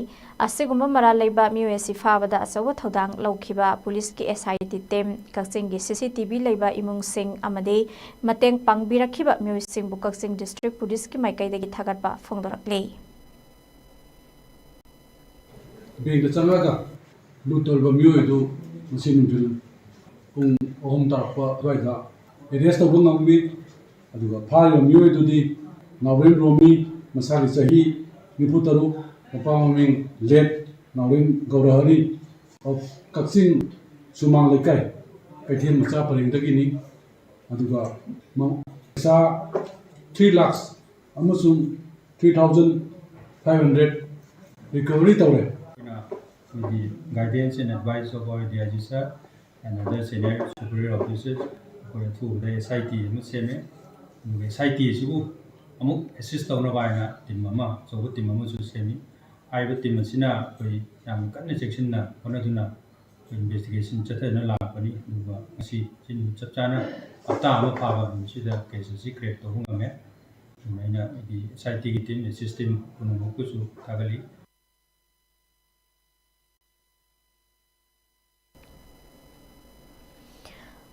ꯑꯁꯤꯒꯨꯝꯕ ꯃꯔꯥꯜ ꯂꯩꯕ ꯃꯤꯑꯣꯏ ꯑꯁꯤ ꯐꯥꯕꯗ ꯑꯆꯧꯕ ꯊꯧꯗꯥꯡ ꯂꯧꯈꯤꯕ ꯄꯨꯂꯤꯁꯀꯤ ꯑꯦꯁ ꯑꯥꯏ ꯇꯤ ꯇꯤꯝ, ꯀꯛꯆꯤꯡꯒꯤ ꯁꯤ ꯁꯤ ꯇꯤ ꯚꯤ ꯂꯩꯕ ꯏꯃꯨꯡꯁꯤꯡ ꯑꯃꯗꯤ ꯃꯇꯦꯡ ꯄꯥꯡꯕꯤꯔꯛꯈꯤꯕ ꯃꯤꯑꯣꯏꯁꯤꯡꯕꯨ ꯀꯛꯆꯤꯡ ꯗꯤꯁꯇ꯭ꯔꯤꯛ ꯄꯨꯂꯤꯁꯀꯤ ꯃꯥꯏꯀꯩꯗꯒꯤ ꯊꯥꯒꯠꯄ ꯐꯣꯡꯗꯣꯔꯛꯂꯤ꯫ ꯕꯦꯡꯛꯇ ꯆꯪꯉꯒ ꯂꯨꯠ ꯇꯧꯔꯤꯕ ꯃꯤꯑꯣꯏ ꯑꯗꯨ ꯉꯁꯤ ꯅꯨꯡꯊꯤꯜ ꯄꯨꯡ ꯑꯍꯨꯝ ꯇꯥꯔꯛꯄ ꯑꯗꯨꯋꯥꯏꯗ ꯑꯦꯔꯦꯁ ꯇꯧꯕ ꯉꯝꯃꯤ꯫ ꯑꯗꯨꯒ ꯐꯥꯔꯤꯕ ꯃꯤꯑꯣꯏꯗꯨꯗꯤ ꯅꯥꯎꯔꯦꯝ ꯔꯣꯃꯤ, ꯃꯁꯥꯒꯤ ꯆꯍꯤ ꯅꯤꯐꯨ ꯇꯔꯨꯛ, ꯃꯄꯥ ꯃꯃꯤꯡ ꯂꯦꯠ ꯅꯥꯎꯔꯦꯝ ꯒꯧꯔꯍꯔꯤ of ꯀꯛꯆꯤꯡ ꯁꯨꯃꯥꯡ ꯂꯩꯀꯥꯏ, ꯀꯩꯊꯦꯜ ꯃꯆꯥ ꯄꯔꯦꯡꯗꯒꯤꯅꯤ꯫ ꯑꯗꯨꯒ ꯃ-, ꯄꯩꯁꯥ three lakhs ꯑꯃꯁꯨꯡ three thousand five hundred recovery ꯇꯧꯔꯦ꯫ ꯑꯩꯈꯣꯏꯅ ꯑꯩꯈꯣꯏꯒꯤ guidance and advice of our D I G sir and other senior superior officers, ꯑꯩꯈꯣꯏ ꯑꯊꯨꯕꯗ S I T ꯑꯃ ꯁꯦꯝꯃꯦ꯫ ꯑꯗꯨꯒ S I T ꯑꯁꯤꯕꯨ ꯑꯃꯨꯛ assist ꯇꯧꯅꯕ ꯍꯥꯏꯅ team ꯑꯃ, ꯑꯆꯧꯕ team ꯑꯃꯁꯨ ꯁꯦꯝꯃꯤ꯫ ꯍꯥꯏꯔꯤꯕ team ꯑꯁꯤꯅ ꯑꯩꯈꯣꯏ ꯌꯥꯝ ꯀꯟꯅ ꯆꯦꯛꯁꯤꯟꯅ ꯍꯣꯠꯅꯗꯨꯅ ꯑꯩꯈꯣꯏ investigation ꯆꯠꯊꯗꯨꯅ ꯂꯥꯛꯄꯅꯤ꯫ ꯑꯗꯨꯒ ꯉꯁꯤ ꯆꯤꯟ ꯆꯞ ꯆꯥꯅ ꯍꯞꯇꯥ ꯑꯃ ꯐꯥꯕ ꯅꯨꯃꯤꯠꯁꯤꯗ case ꯑꯁꯤ crack ꯇꯧꯕ ꯉꯝꯃꯦ꯫ ꯑꯗꯨꯃꯥꯏꯅ ꯍꯥꯏꯗꯤ S I T ꯒꯤ team, assist team ꯄꯨꯝꯅꯃꯛꯄꯨꯁꯨ ꯊꯥꯒꯠꯂꯤ꯫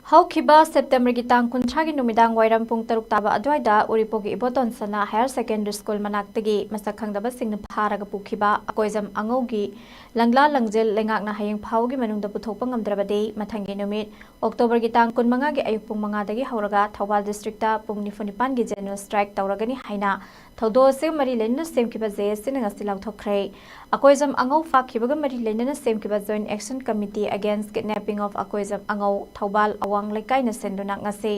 ꯍꯧꯈꯤꯕ ꯁꯦꯞꯇꯦꯝꯕꯔꯒꯤ ꯇꯥꯡ ꯀꯨꯟꯊ꯭ꯔꯥꯒꯤ ꯅꯨꯃꯤꯗꯥꯡ ꯋꯥꯏꯔꯝ ꯄꯨꯡ ꯇꯔꯨꯛ ꯇꯥꯕ ꯑꯗꯨꯋꯥꯏꯗ ꯎꯔꯤꯄꯣꯛꯀꯤ ꯏꯕꯣꯇꯣꯟ ꯁꯅꯥ ꯍꯥꯌꯔ ꯁꯦꯀꯦꯟꯗꯔꯤ ꯁ꯭ꯀꯨꯜ ꯃꯅꯥꯛꯇꯒꯤ ꯃꯁꯛ ꯈꯪꯗꯕꯁꯤꯡꯅ ꯐꯥꯔꯒ ꯄꯨꯈꯤꯕ ꯑꯀꯣꯏꯖꯝ ꯑꯉꯧꯒꯤ ꯂꯪꯂꯥ ꯂꯪꯖꯦꯜ ꯂꯩꯉꯥꯛꯅ ꯍꯌꯦꯡ ꯐꯥꯎꯒꯤ ꯃꯅꯨꯡꯗ ꯄꯨꯊꯣꯛꯄ ꯉꯝꯗ꯭ꯔꯕꯗꯤ ꯃꯊꯪꯒꯤ ꯅꯨꯃꯤꯠ ꯑꯣꯛꯇꯣꯕꯔꯒꯤ ꯇꯥꯡ ꯀꯨꯟꯃꯉꯥꯒꯤ ꯑꯌꯨꯛ ꯄꯨꯡ ꯃꯉꯥꯗꯒꯤ ꯍꯧꯔꯒ ꯊꯧꯕꯥꯜ district ꯇ ꯄꯨꯡ ꯅꯤꯐꯨ ꯅꯤꯄꯥꯟꯒꯤ general strike ꯇꯧꯔꯒꯅꯤ ꯍꯥꯏꯅ ꯊꯧꯗꯣꯛ ꯑꯁꯤꯒ ꯃꯔꯤ ꯂꯩꯅꯅ ꯁꯦꯝꯈꯤꯕ J S C ꯅ ꯉꯁꯤ ꯂꯥꯎꯊꯣꯛꯈ꯭ꯔꯦ꯫ ꯑꯀꯣꯏꯖꯝ ꯑꯉꯧ ꯐꯥꯈꯤꯕꯒ ꯃꯔꯤ ꯂꯩꯅꯅ ꯁꯦꯝꯈꯤꯕ Joint Action Committee Against Kidnapping of Akoijam ꯑꯉꯧ Thoubal ꯑꯋꯥꯡ ꯂꯩꯀꯥꯏꯅ ꯁꯦꯝꯗꯨꯅ ꯉꯁꯤ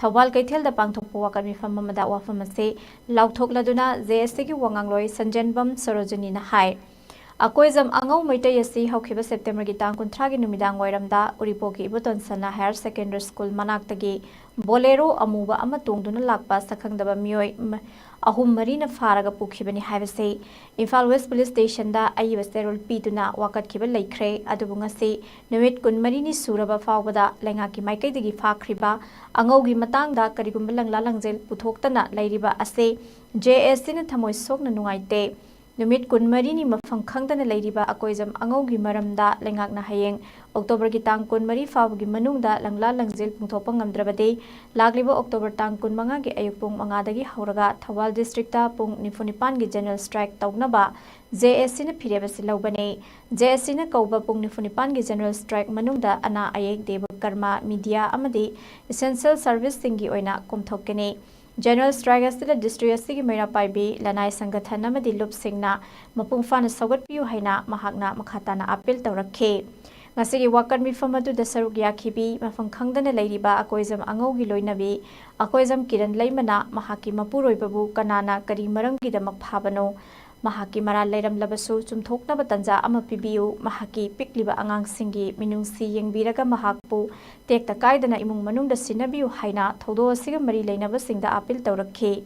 ꯊꯧꯕꯥꯜ ꯀꯩꯊꯦꯜꯗ ꯄꯥꯡꯊꯣꯛꯄ ꯋꯥꯀꯠ ꯃꯤꯐꯝ ꯑꯃꯗ ꯋꯥꯐꯝ ꯑꯁꯤ ꯂꯥꯎꯊꯣꯛꯂꯗꯨꯅ J S C ꯒꯤ ꯋꯥ ꯉꯥꯡꯂꯣꯏ ꯁꯟꯖꯦꯟꯕꯝ ꯁꯣꯔꯣꯖꯤꯅꯤꯅ ꯍꯥꯏ꯫ ꯑꯀꯣꯏꯖꯝ ꯑꯉꯧ ꯃꯩꯇꯩ ꯑꯁꯤ ꯍꯧꯈꯤꯕ ꯁꯦꯞꯇꯦꯝꯕꯔꯒꯤ ꯇꯥꯡ ꯀꯨꯟꯊ꯭ꯔꯥꯒꯤ ꯅꯨꯃꯤꯗꯥꯡ ꯋꯥꯏꯔꯝꯗ ꯎꯔꯤꯄꯣꯛꯀꯤ ꯏꯕꯣꯇꯣꯟ ꯁꯅꯥ ꯍꯥꯌꯔ ꯁꯦꯀꯦꯟꯗꯔꯤ ꯁ꯭ꯀꯨꯜ ꯃꯅꯥꯛꯇꯒꯤ ꯕꯣꯂꯦꯔꯣ ꯑꯃꯨꯕ ꯑꯃ ꯇꯣꯡꯗꯨꯅ ꯂꯥꯛꯄ ꯁꯛꯈꯪꯗꯕ ꯃꯤꯑꯣꯏ ꯃ-, ꯑꯍꯨꯝ ꯃꯔꯤꯅ ꯐꯥꯔꯒ ꯄꯨꯈꯤꯕꯅꯤ ꯍꯥꯏꯕꯁꯤ ꯏꯝꯐꯥꯜ West Police Station ꯗ ꯑꯏꯕ ꯆꯦꯔꯣꯜ ꯄꯤꯗꯨꯅ ꯋꯥꯀꯠꯈꯤꯕ ꯂꯩꯈ꯭ꯔꯦ꯫ ꯑꯗꯨꯕꯨ ꯉꯁꯤ ꯅꯨꯃꯤꯠ ꯀꯨꯟꯃꯔꯤꯅꯤ ꯁꯨꯔꯕ ꯐꯥꯎꯕꯗ ꯂꯩꯉꯥꯛꯀꯤ ꯃꯥꯏꯀꯩꯗꯒꯤ ꯐꯥꯈ꯭ꯔꯤꯕ ꯑꯉꯧꯒꯤ ꯃꯇꯥꯡꯗ ꯀꯔꯤꯒꯨꯝꯕ ꯂꯪꯂꯥ ꯂꯪꯖꯦꯜ ꯄꯨꯊꯣꯛꯇꯅ ꯂꯩꯔꯤꯕ ꯑꯁꯤ J S C ꯅ ꯊꯃꯣꯏ ꯁꯣꯛꯅ ꯅꯨꯡꯉꯥꯏꯇꯦ꯫ ꯅꯨꯃꯤꯠ ꯀꯨꯟꯃꯔꯤꯅꯤ ꯃꯐꯝ ꯈꯪꯗꯅ ꯂꯩꯔꯤꯕ ꯑꯀꯣꯏꯖꯝ ꯑꯉꯧꯒꯤ ꯃꯔꯝꯗ ꯂꯩꯉꯥꯛꯅ ꯍꯌꯦꯡ ꯑꯣꯛꯇꯣꯕꯔꯒꯤ ꯇꯥꯡ ꯀꯨꯟꯃꯔꯤ ꯐꯥꯎꯕꯒꯤ ꯃꯅꯨꯡꯗ ꯂꯪꯂꯥ ꯂꯪꯖꯦꯜ ꯄꯨꯡꯊꯣꯛꯄ ꯉꯝꯗ꯭ꯔꯕꯗꯤ, ꯂꯥꯛꯂꯤꯕ ꯑꯣꯛꯇꯣꯕꯔ ꯇꯥꯡ ꯀꯨꯟꯃꯉꯥꯒꯤ ꯑꯌꯨꯛ ꯄꯨꯡ ꯃꯉꯥꯗꯒꯤ ꯍꯧꯔꯒ ꯊꯧꯕꯥꯜ ꯗꯤꯁꯇ꯭ꯔꯤꯛꯇ ꯄꯨꯡ ꯅꯤꯐꯨ ꯅꯤꯄꯥꯟꯒꯤ ꯖꯦꯅꯔꯦꯜ ꯁ꯭ꯇ꯭ꯔꯥꯏꯛ ꯇꯧꯅꯕ ꯖꯦ ꯑꯦꯁ ꯁꯤꯅ ꯐꯤꯔꯦꯞ ꯑꯁꯤ ꯂꯧꯕꯅꯤ꯫ ꯖꯦ ꯑꯦꯁ ꯁꯤꯅ ꯀꯧꯕ ꯄꯨꯡ ꯅꯤꯐꯨ ꯅꯤꯄꯥꯟꯒꯤ ꯖꯦꯅꯔꯦꯜ ꯁ꯭ꯇ꯭ꯔꯥꯏꯛ ꯃꯅꯨꯡꯗ ꯑꯅꯥ ꯑꯌꯦꯛ, ꯗꯦꯕ ꯀꯔꯃ, ꯃꯤꯗꯤꯌꯥ ꯑꯃꯗꯤ ꯏꯁꯦꯟꯁꯤꯌꯦꯜ ꯁꯔꯚꯤꯁꯁꯤꯡꯒꯤ ꯑꯣꯏꯅ ꯀꯣꯝꯊꯣꯛꯀꯅꯤ꯫ ꯖꯦꯅꯔꯦꯜ ꯁ꯭ꯇ꯭ꯔꯥꯏꯛ ꯑꯁꯤꯗ ꯗꯤꯁꯇ꯭ꯔꯤꯛ ꯑꯁꯤꯒꯤ ꯃꯩꯔꯥ ꯄꯥꯏꯕꯤ, ꯂꯅꯥꯏ ꯁꯪꯒꯊꯟ ꯑꯃꯗꯤ ꯂꯨꯞꯁꯤꯡꯅ ꯃꯄꯨꯡ ꯐꯥꯅ ꯁꯧꯒꯠꯄꯤꯌꯨ ꯍꯥꯏꯅ ꯃꯍꯥꯛꯅ ꯃꯈꯥ ꯇꯥꯅ ꯑꯥꯄꯤꯜ ꯇꯧꯔꯛꯈꯤ꯫ ꯉꯁꯤꯒꯤ ꯋꯥꯀꯠ ꯃꯤꯐꯝ ꯑꯗꯨꯗ ꯁꯔꯨꯛ ꯌꯥꯈꯤꯕꯤ, ꯃꯐꯝ ꯈꯪꯗꯅ ꯂꯩꯔꯤꯕ ꯑꯀꯣꯏꯖꯝ ꯑꯉꯧꯒꯤ ꯂꯣꯏꯅꯕꯤ, ꯑꯀꯣꯏꯖꯝ ꯀꯤꯔꯟ ꯂꯩꯃꯅ ꯃꯍꯥꯛꯀꯤ ꯃꯄꯨꯔꯣꯏꯕꯕꯨ ꯀꯅꯥꯅ ꯀꯔꯤ ꯃꯔꯝꯒꯤꯗꯃꯛ ꯐꯥꯕꯅꯣ, ꯃꯍꯥꯛꯀꯤ ꯃꯔꯥꯜ ꯂꯩꯔꯝꯂꯕꯁꯨ ꯆꯨꯝꯊꯣꯛꯅꯕ ꯇꯟꯖꯥ ꯑꯃ ꯄꯤꯕꯤꯌꯨ, ꯃꯍꯥꯛꯀꯤ ꯄꯤꯛꯂꯤꯕ ꯑꯉꯥꯡꯁꯤꯡꯒꯤ ꯃꯤꯅꯨꯡꯁꯤ ꯌꯦꯡꯕꯤꯔꯒ ꯃꯍꯥꯛꯄꯨ ꯇꯦꯛꯇ ꯀꯥꯏꯗꯅ ꯏꯃꯨꯡ ꯃꯅꯨꯡꯗ ꯁꯤꯟꯅꯕꯤꯌꯨ ꯍꯥꯏꯅ ꯊꯧꯗꯣꯛ ꯑꯁꯤꯒ ꯃꯔꯤ ꯂꯩꯅꯕꯁꯤꯡꯗ ꯑꯥꯄꯤꯜ ꯇꯧꯔꯛꯈꯤ꯫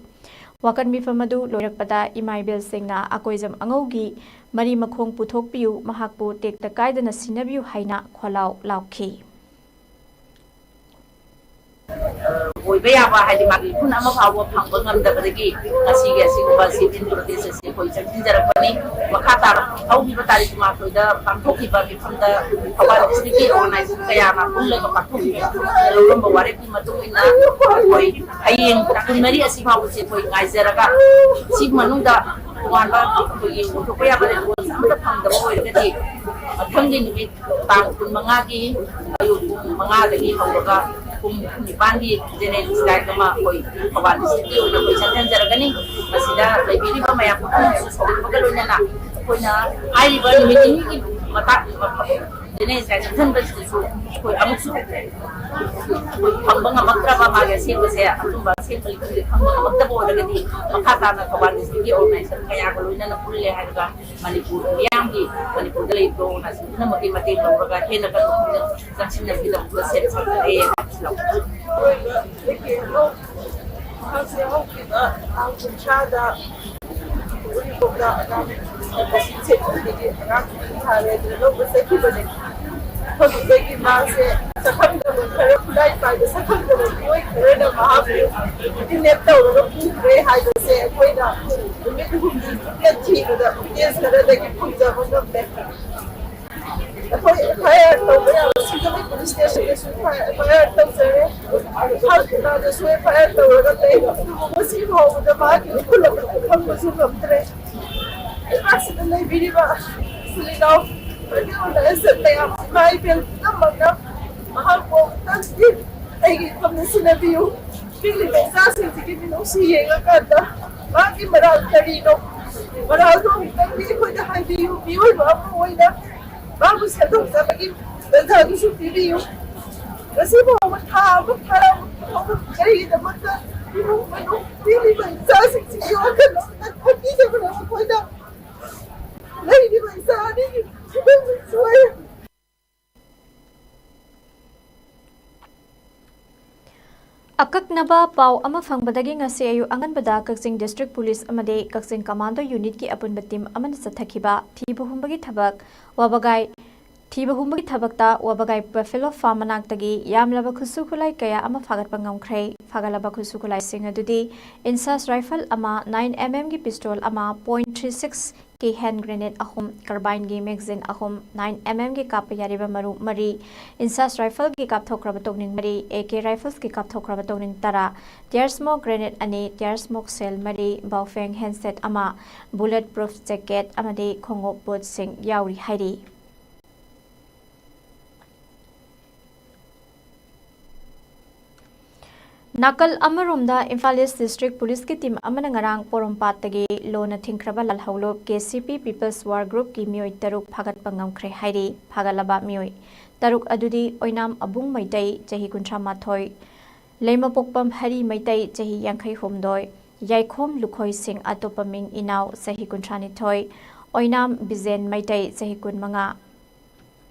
ꯋꯥꯀꯠ ꯃꯤꯐꯝ ꯑꯗꯨ ꯂꯣꯏꯔꯛꯄꯗ ꯏꯃꯥ ꯏꯕꯦꯜꯁꯤꯡꯅ ꯑꯀꯣꯏꯖꯝ ꯑꯉꯧꯒꯤ ꯃꯔꯤ ꯃꯈꯣꯡ ꯄꯨꯊꯣꯛꯄꯤꯌꯨ, ꯃꯍꯥꯛꯄꯨ ꯇꯦꯛꯇ ꯀꯥꯏꯗꯅ ꯁꯤꯟꯅꯕꯤꯌꯨ ꯍꯥꯏꯅ ꯈꯣꯜꯂꯥꯎ ꯂꯥꯎꯈꯤ꯫ ꯑꯣꯏꯕ ꯌꯥꯕ, ꯍꯥꯏꯗꯤ ꯃꯥꯒꯤ ꯏꯐꯨꯟ ꯑꯃ ꯐꯥꯎꯕ ꯐꯪꯕ ꯉꯝꯗꯕꯗꯒꯤ ꯉꯁꯤꯒꯤ ꯑꯁꯤꯒꯨꯝꯕ sit-in protest ꯑꯁꯤ ꯑꯩꯈꯣꯏ ꯆꯠꯈꯤꯟꯖꯔꯛꯄꯅꯤ꯫ ꯃꯈꯥ ꯇꯥꯔꯛ ꯍꯧꯈꯤꯕ ꯇꯥꯔꯤꯛ ꯀꯨꯟꯃꯥꯊꯣꯏꯗ ꯄꯥꯡꯊꯣꯛꯈꯤꯕ ꯃꯤꯐꯝꯗ ꯊꯧꯕꯥꯜ district-ꯀꯤ organization ꯀꯌꯥꯅ ꯄꯨꯜꯂꯒ ꯄꯥꯡꯊꯣꯛꯈꯤꯕ ꯂꯧꯔꯝꯕ ꯋꯥꯔꯦꯞꯀꯤ ꯃꯇꯨꯡ ꯏꯟꯅ ꯑꯩꯈꯣꯏ ꯍꯌꯦꯡ ꯇꯥꯡ ꯀꯨꯟꯃꯔꯤ ꯑꯁꯤ ꯐꯥꯎꯕꯁꯦ ꯑꯩꯈꯣꯏ ꯉꯥꯏꯖꯔꯒ, ꯁꯤꯒꯤ ꯃꯅꯨꯡꯗ ꯇꯣꯉꯥꯟꯕ ꯑꯩꯈꯣꯏꯒꯤ ꯑꯣꯏꯊꯣꯛꯄ ꯌꯥꯕ response ꯑꯝꯇ ꯐꯪꯗꯕ ꯑꯣꯏꯔꯒꯗꯤ, ꯃꯊꯪꯒꯤ ꯅꯨꯃꯤꯠ ꯇꯥꯡ ꯀꯨꯟꯃꯉꯥꯒꯤ ꯑꯌꯨꯛ ꯄꯨꯡ ꯃꯉꯥꯗꯒꯤ ꯍꯧꯔꯒ ꯄꯨꯡ ꯅꯤꯄꯥꯟꯒꯤ general strike ꯑꯃ ꯑꯩꯈꯣꯏ ꯊꯧꯕꯥꯜ district-ꯀꯤ ꯑꯣꯏꯅ ꯑꯩꯈꯣꯏ ꯆꯠꯊꯍꯟꯖꯔꯛꯀꯅꯤ꯫ ꯃꯁꯤꯗ ꯂꯩꯕꯤꯔꯤꯕ ꯃꯌꯥꯝ ꯄꯨꯝꯅꯃꯛꯁꯨ ꯁꯧꯒꯠꯄꯒ ꯂꯣꯏꯅꯅ ꯑꯩꯈꯣꯏꯅ ꯍꯥꯏꯔꯤꯕ ꯅꯨꯃꯤꯠ ꯅꯤꯅꯤꯒꯤ ꯃꯇꯥꯡ, general strike ꯆꯠꯊꯍꯟꯕꯁꯤꯗꯁꯨ ꯑꯩꯈꯣꯏ ꯑꯃꯨꯛꯁꯨ ꯑꯩꯈꯣꯏ ꯐꯪꯕ ꯉꯝꯃꯛꯇ꯭ꯔꯕ, ꯃꯥꯒꯤ ꯑꯁꯦꯡꯕꯁꯦ, ꯑꯆꯨꯝꯕ ꯑꯁꯦꯡꯕ ꯂꯩꯐꯝꯁꯦ ꯈꯪꯕ ꯉꯝꯃꯛꯇꯕ ꯑꯣꯏꯔꯒꯗꯤ, ꯃꯈꯥ ꯇꯥꯅ ꯊꯧꯕꯥꯜ district-ꯀꯤ organization ꯀꯌꯥꯒ ꯂꯣꯏꯅꯅ ꯄꯨꯜꯂꯦ ꯍꯥꯏꯔꯒ ꯃꯅꯤꯄꯨꯔ ꯃꯤꯌꯥꯝꯒꯤ, ꯃꯅꯤꯄꯨꯔꯗ ꯂꯩꯔꯤꯕ organization ꯄꯨꯝꯅꯃꯛꯀꯤ ꯃꯇꯦꯡ ꯂꯧꯔꯒ ꯍꯦꯟꯅ ꯀꯟꯅ ꯆꯪꯁꯤꯟꯅꯕꯒꯤꯗꯃꯛꯇ ꯁꯦꯝ ꯁꯥꯒꯠꯂꯦ ꯍꯥꯏꯕꯁꯤ ꯂꯧꯖꯩ꯫ ꯃꯍꯥꯛꯁꯦ ꯍꯧꯈꯤꯕ ꯇꯥꯡ ꯀꯨꯟꯊ꯭ꯔꯥꯗ ꯎꯔꯤꯄꯣꯛꯇ ꯑꯉꯥꯡ ꯁꯦꯠꯄꯗꯒꯤ ꯑꯉꯥꯡ ꯊꯥꯔꯦ ꯑꯗꯨꯅ ꯂꯧꯕ ꯆꯠꯈꯤꯕꯅꯦ꯫ ꯍꯧꯖꯤꯛꯇꯒꯤ ꯃꯥꯁꯦ ꯁꯛꯈꯪꯗꯕ ꯈꯔ, ꯈꯨꯠꯂꯥꯏ ꯄꯥꯏꯕ ꯁꯛꯈꯪꯗꯕ ꯃꯤꯑꯣꯏ ꯈꯔꯅ ꯃꯍꯥꯛꯄꯨ kidnap ꯇꯧꯔꯒ ꯄꯨꯈ꯭ꯔꯦ ꯍꯥꯏꯕꯁꯦ ꯑꯩꯈꯣꯏꯅ ꯅꯨꯃꯤꯠ ꯊꯤꯕꯗ ꯀꯦꯁ ꯈꯔꯗꯒꯤ ꯐꯪꯖꯕ ꯉꯝꯃꯦ꯫ ꯑꯩꯈꯣꯏ ꯑꯦꯐ ꯑꯥꯏ ꯑꯥꯔ ꯇꯧꯕ ꯌꯥꯕ ꯁꯤꯡꯖꯃꯩ ꯄꯨꯂꯤꯁ ꯁ꯭ꯇꯦꯁꯟꯗꯁꯨ ꯑꯦꯐ ꯑꯥꯏ ꯑꯥꯔ ꯇꯧꯖꯔꯦ꯫ ꯍꯥꯟꯅꯁꯨ ꯑꯦꯐ ꯑꯥꯏ ꯑꯥꯔ ꯇꯧꯔꯒ ꯂꯩ, ꯑꯗꯨꯕꯨ ꯉꯁꯤ ꯐꯥꯎꯕꯗ ꯃꯥꯒꯤ ꯈꯨꯜꯂꯛꯇ ꯐꯪꯕꯁꯨ ꯉꯝꯗ꯭ꯔꯦ꯫ ꯂꯩꯕꯥꯛꯁꯤꯗ ꯂꯩꯕꯤꯔꯤꯕ ꯏꯆꯤꯜ ꯏꯅꯥꯎ ꯑꯣꯔꯒꯅꯥꯏꯖꯦꯁꯟ ꯃꯌꯥꯝ, ꯏꯃꯥ ꯏꯕꯦꯜ ꯄꯨꯝꯅꯃꯛꯅ ꯃꯍꯥꯛꯄꯨ ꯑꯃꯨꯛꯇꯪꯗꯤ ꯑꯩꯒꯤ ꯏꯐꯝꯗ ꯁꯤꯟꯅꯕꯤꯌꯨ꯫ ꯄꯤꯛꯂꯤꯕ ꯏꯆꯥꯁꯤꯡꯁꯤꯒꯤ ꯃꯤꯅꯨꯡꯁꯤ ꯌꯦꯡꯉꯀꯥꯟꯗ ꯃꯥꯒꯤ ꯃꯔꯥꯜ ꯀꯔꯤꯅꯣ? ꯃꯔꯥꯜꯗꯣ ꯑꯃꯨꯛꯇꯪꯗꯤ ꯑꯩꯈꯣꯏꯗ ꯍꯥꯏꯕꯤꯌꯨ꯫ ꯃꯤꯑꯣꯏꯕ ꯑꯃ ꯑꯣꯏꯅ ꯃꯥꯕꯨ ꯁꯦꯝꯗꯣꯛꯆꯕꯒꯤ ꯇꯟꯖꯥꯗꯨꯁꯨ ꯄꯤꯕꯤꯌꯨ꯫ ꯉꯁꯤ ꯐꯥꯎꯕ ꯊꯥ ꯑꯃ ꯐꯥꯔꯕ ꯐꯥꯎꯕ ꯀꯔꯤꯒꯤꯗꯃꯛꯇ ꯏꯃꯨꯡ ꯃꯅꯨꯡ ꯄꯤꯛꯂꯤꯕ ꯏꯆꯥꯁꯤꯡꯁꯤꯒꯤ ꯋꯥꯈꯜ ꯑꯃꯠꯇ ꯈꯟꯕꯤꯗꯕꯅꯣ? ꯃꯈꯣꯏꯗ ꯂꯩꯔꯤꯕ ꯏꯆꯥ ꯑꯅꯤꯒꯤ ꯐꯤꯕꯝꯁꯤ ꯁꯣꯏ꯫ ꯑꯀꯛꯅꯕ ꯄꯥꯎ ꯑꯃ ꯐꯪꯕꯗꯒꯤ ꯉꯁꯤ ꯑꯌꯨꯛ ꯑꯉꯟꯕꯗ ꯀꯛꯆꯤꯡ ꯗꯤꯁꯇ꯭ꯔꯤꯛ ꯄꯨꯂꯤꯁ ꯑꯃꯗꯤ ꯀꯛꯆꯤꯡ ꯀꯃꯥꯟꯗꯣ ꯌꯨꯅꯤꯠꯀꯤ ꯑꯄꯨꯟꯕ ꯇꯤꯝ ꯑꯃꯅ ꯆꯠꯊꯈꯤꯕ ꯊꯤꯕ ꯍꯨꯝꯕꯒꯤ ꯊꯕꯛ ꯋꯥꯕꯒꯥꯏ, ꯊꯤꯕ ꯍꯨꯝꯕꯒꯤ ꯊꯕꯛꯇ ꯋꯥꯕꯒꯥꯏ ꯕꯐꯦꯂꯣ ꯐꯥꯔꯝ ꯃꯅꯥꯛꯇꯒꯤ ꯌꯥꯝꯂꯕ ꯈꯨꯠꯁꯨ ꯈꯨꯠꯂꯥꯏ ꯀꯌꯥ ꯑꯃ ꯐꯥꯒꯠꯄ ꯉꯝꯈ꯭ꯔꯦ꯫ ꯐꯥꯒꯠꯂꯕ ꯈꯨꯠꯁꯨ ꯈꯨꯠꯂꯥꯏꯁꯤꯡ ꯑꯗꯨꯗꯤ ꯏꯟꯁꯥꯁ ꯔꯥꯏꯐꯜ ꯑꯃ, ꯅꯥꯏꯟ ꯑꯦꯝ ꯑꯦꯝꯒꯤ ꯄꯤꯁꯇꯣꯜ ꯑꯃ, ꯄꯣꯏꯟꯠ ꯊ꯭ꯔꯤ ꯁꯤꯛꯁ ꯀꯤ ꯍꯦꯟ ꯒ꯭ꯔꯦꯅꯦꯗ ꯑꯍꯨꯝ, ꯀꯥꯔꯕꯥꯏꯟꯒꯤ ꯃꯦꯒꯥꯖꯤꯟ ꯑꯍꯨꯝ, ꯅꯥꯏꯟ ꯑꯦꯝ ꯑꯦꯝꯒꯤ ꯀꯥꯞꯄ ꯌꯥꯔꯤꯕ ꯃꯔꯨ ꯃꯔꯤ, ꯏꯟꯁꯥꯁ ꯔꯥꯏꯐꯜꯒꯤ ꯀꯥꯞꯊꯣꯛꯈ꯭ꯔꯕ ꯇꯣꯛꯅꯤꯡ ꯃꯔꯤ, ꯑꯦ ꯀꯦ ꯔꯥꯏꯐꯜꯁꯀꯤ ꯀꯥꯞꯊꯣꯛꯈ꯭ꯔꯕ ꯇꯣꯛꯅꯤꯡ ꯇꯔꯥ, ꯇꯤꯌꯔ ꯁ꯭ꯃꯣꯛ ꯒ꯭ꯔꯦꯅꯦꯗ ꯑꯅꯤ, ꯇꯤꯌꯔ ꯁ꯭ꯃꯣꯛ ꯁꯦꯜ ꯃꯔꯤ, ꯕꯥꯎꯐꯦꯡ ꯍꯦꯟꯁꯦꯠ ꯑꯃ, ꯕꯨꯂꯦꯠ ꯄ꯭ꯔꯨꯐ ꯖꯦꯀꯦꯠ ꯑꯃꯗꯤ ꯈꯣꯡꯎꯞ ꯕꯨꯠꯁꯤꯡ ꯌꯥꯎꯔꯤ ꯍꯥꯏꯔꯤ꯫ ꯅꯥꯀꯜ ꯑꯃꯔꯣꯝꯗ, ꯏꯝꯐꯥꯜ ꯏꯁ ꯗꯤꯁꯇ꯭ꯔꯤꯛ ꯄꯨꯂꯤꯁꯀꯤ ꯇꯤꯝ ꯑꯃꯅ ꯉꯔꯥꯡ ꯄꯣꯔꯣꯝꯄꯥꯠꯇꯒꯤ ꯂꯣꯟꯅ ꯊꯤꯡꯈ꯭ꯔꯕ ꯂꯥꯜꯍꯧꯂꯨꯞ ꯀꯦ ꯁꯤ ꯄꯤ ꯄꯤꯄꯜꯁ ꯋꯥꯔ ꯒ꯭ꯔꯨꯞꯀꯤ ꯃꯤꯑꯣꯏ ꯇꯔꯨꯛ ꯐꯥꯒꯠꯄ ꯉꯝꯈ꯭ꯔꯦ ꯍꯥꯏꯔꯤ꯫ ꯐꯥꯒꯠꯂꯕ ꯃꯤꯑꯣꯏ ꯇꯔꯨꯛ ꯑꯗꯨꯗꯤ ꯑꯣꯏꯅꯥꯝ ꯑꯕꯨꯡ ꯃꯩꯇꯩ, ꯆꯍꯤ ꯀꯨꯟꯊ꯭ꯔꯥ ꯃꯥꯊꯣꯏ, ꯂꯩꯃꯄꯣꯛꯄꯝ ꯍꯔꯤ ꯃꯩꯇꯩ, ꯆꯍꯤ ꯌꯥꯡꯈꯩ ꯍꯨꯝꯗꯣꯏ, ꯌꯥꯏꯈꯣꯝ ꯂꯨꯈꯣꯏ ꯁꯤꯡ, ꯑꯇꯣꯞꯄ ꯃꯤꯡ ꯏꯅꯥꯎ, ꯆꯍꯤ ꯀꯨꯟꯊ꯭ꯔꯥ ꯅꯤꯊꯣꯏ, ꯑꯣꯏꯅꯥꯝ ꯕꯤꯖꯦꯟ ꯃꯩꯇꯩ, ꯆꯍꯤ ꯀꯨꯟ ꯃꯉꯥ,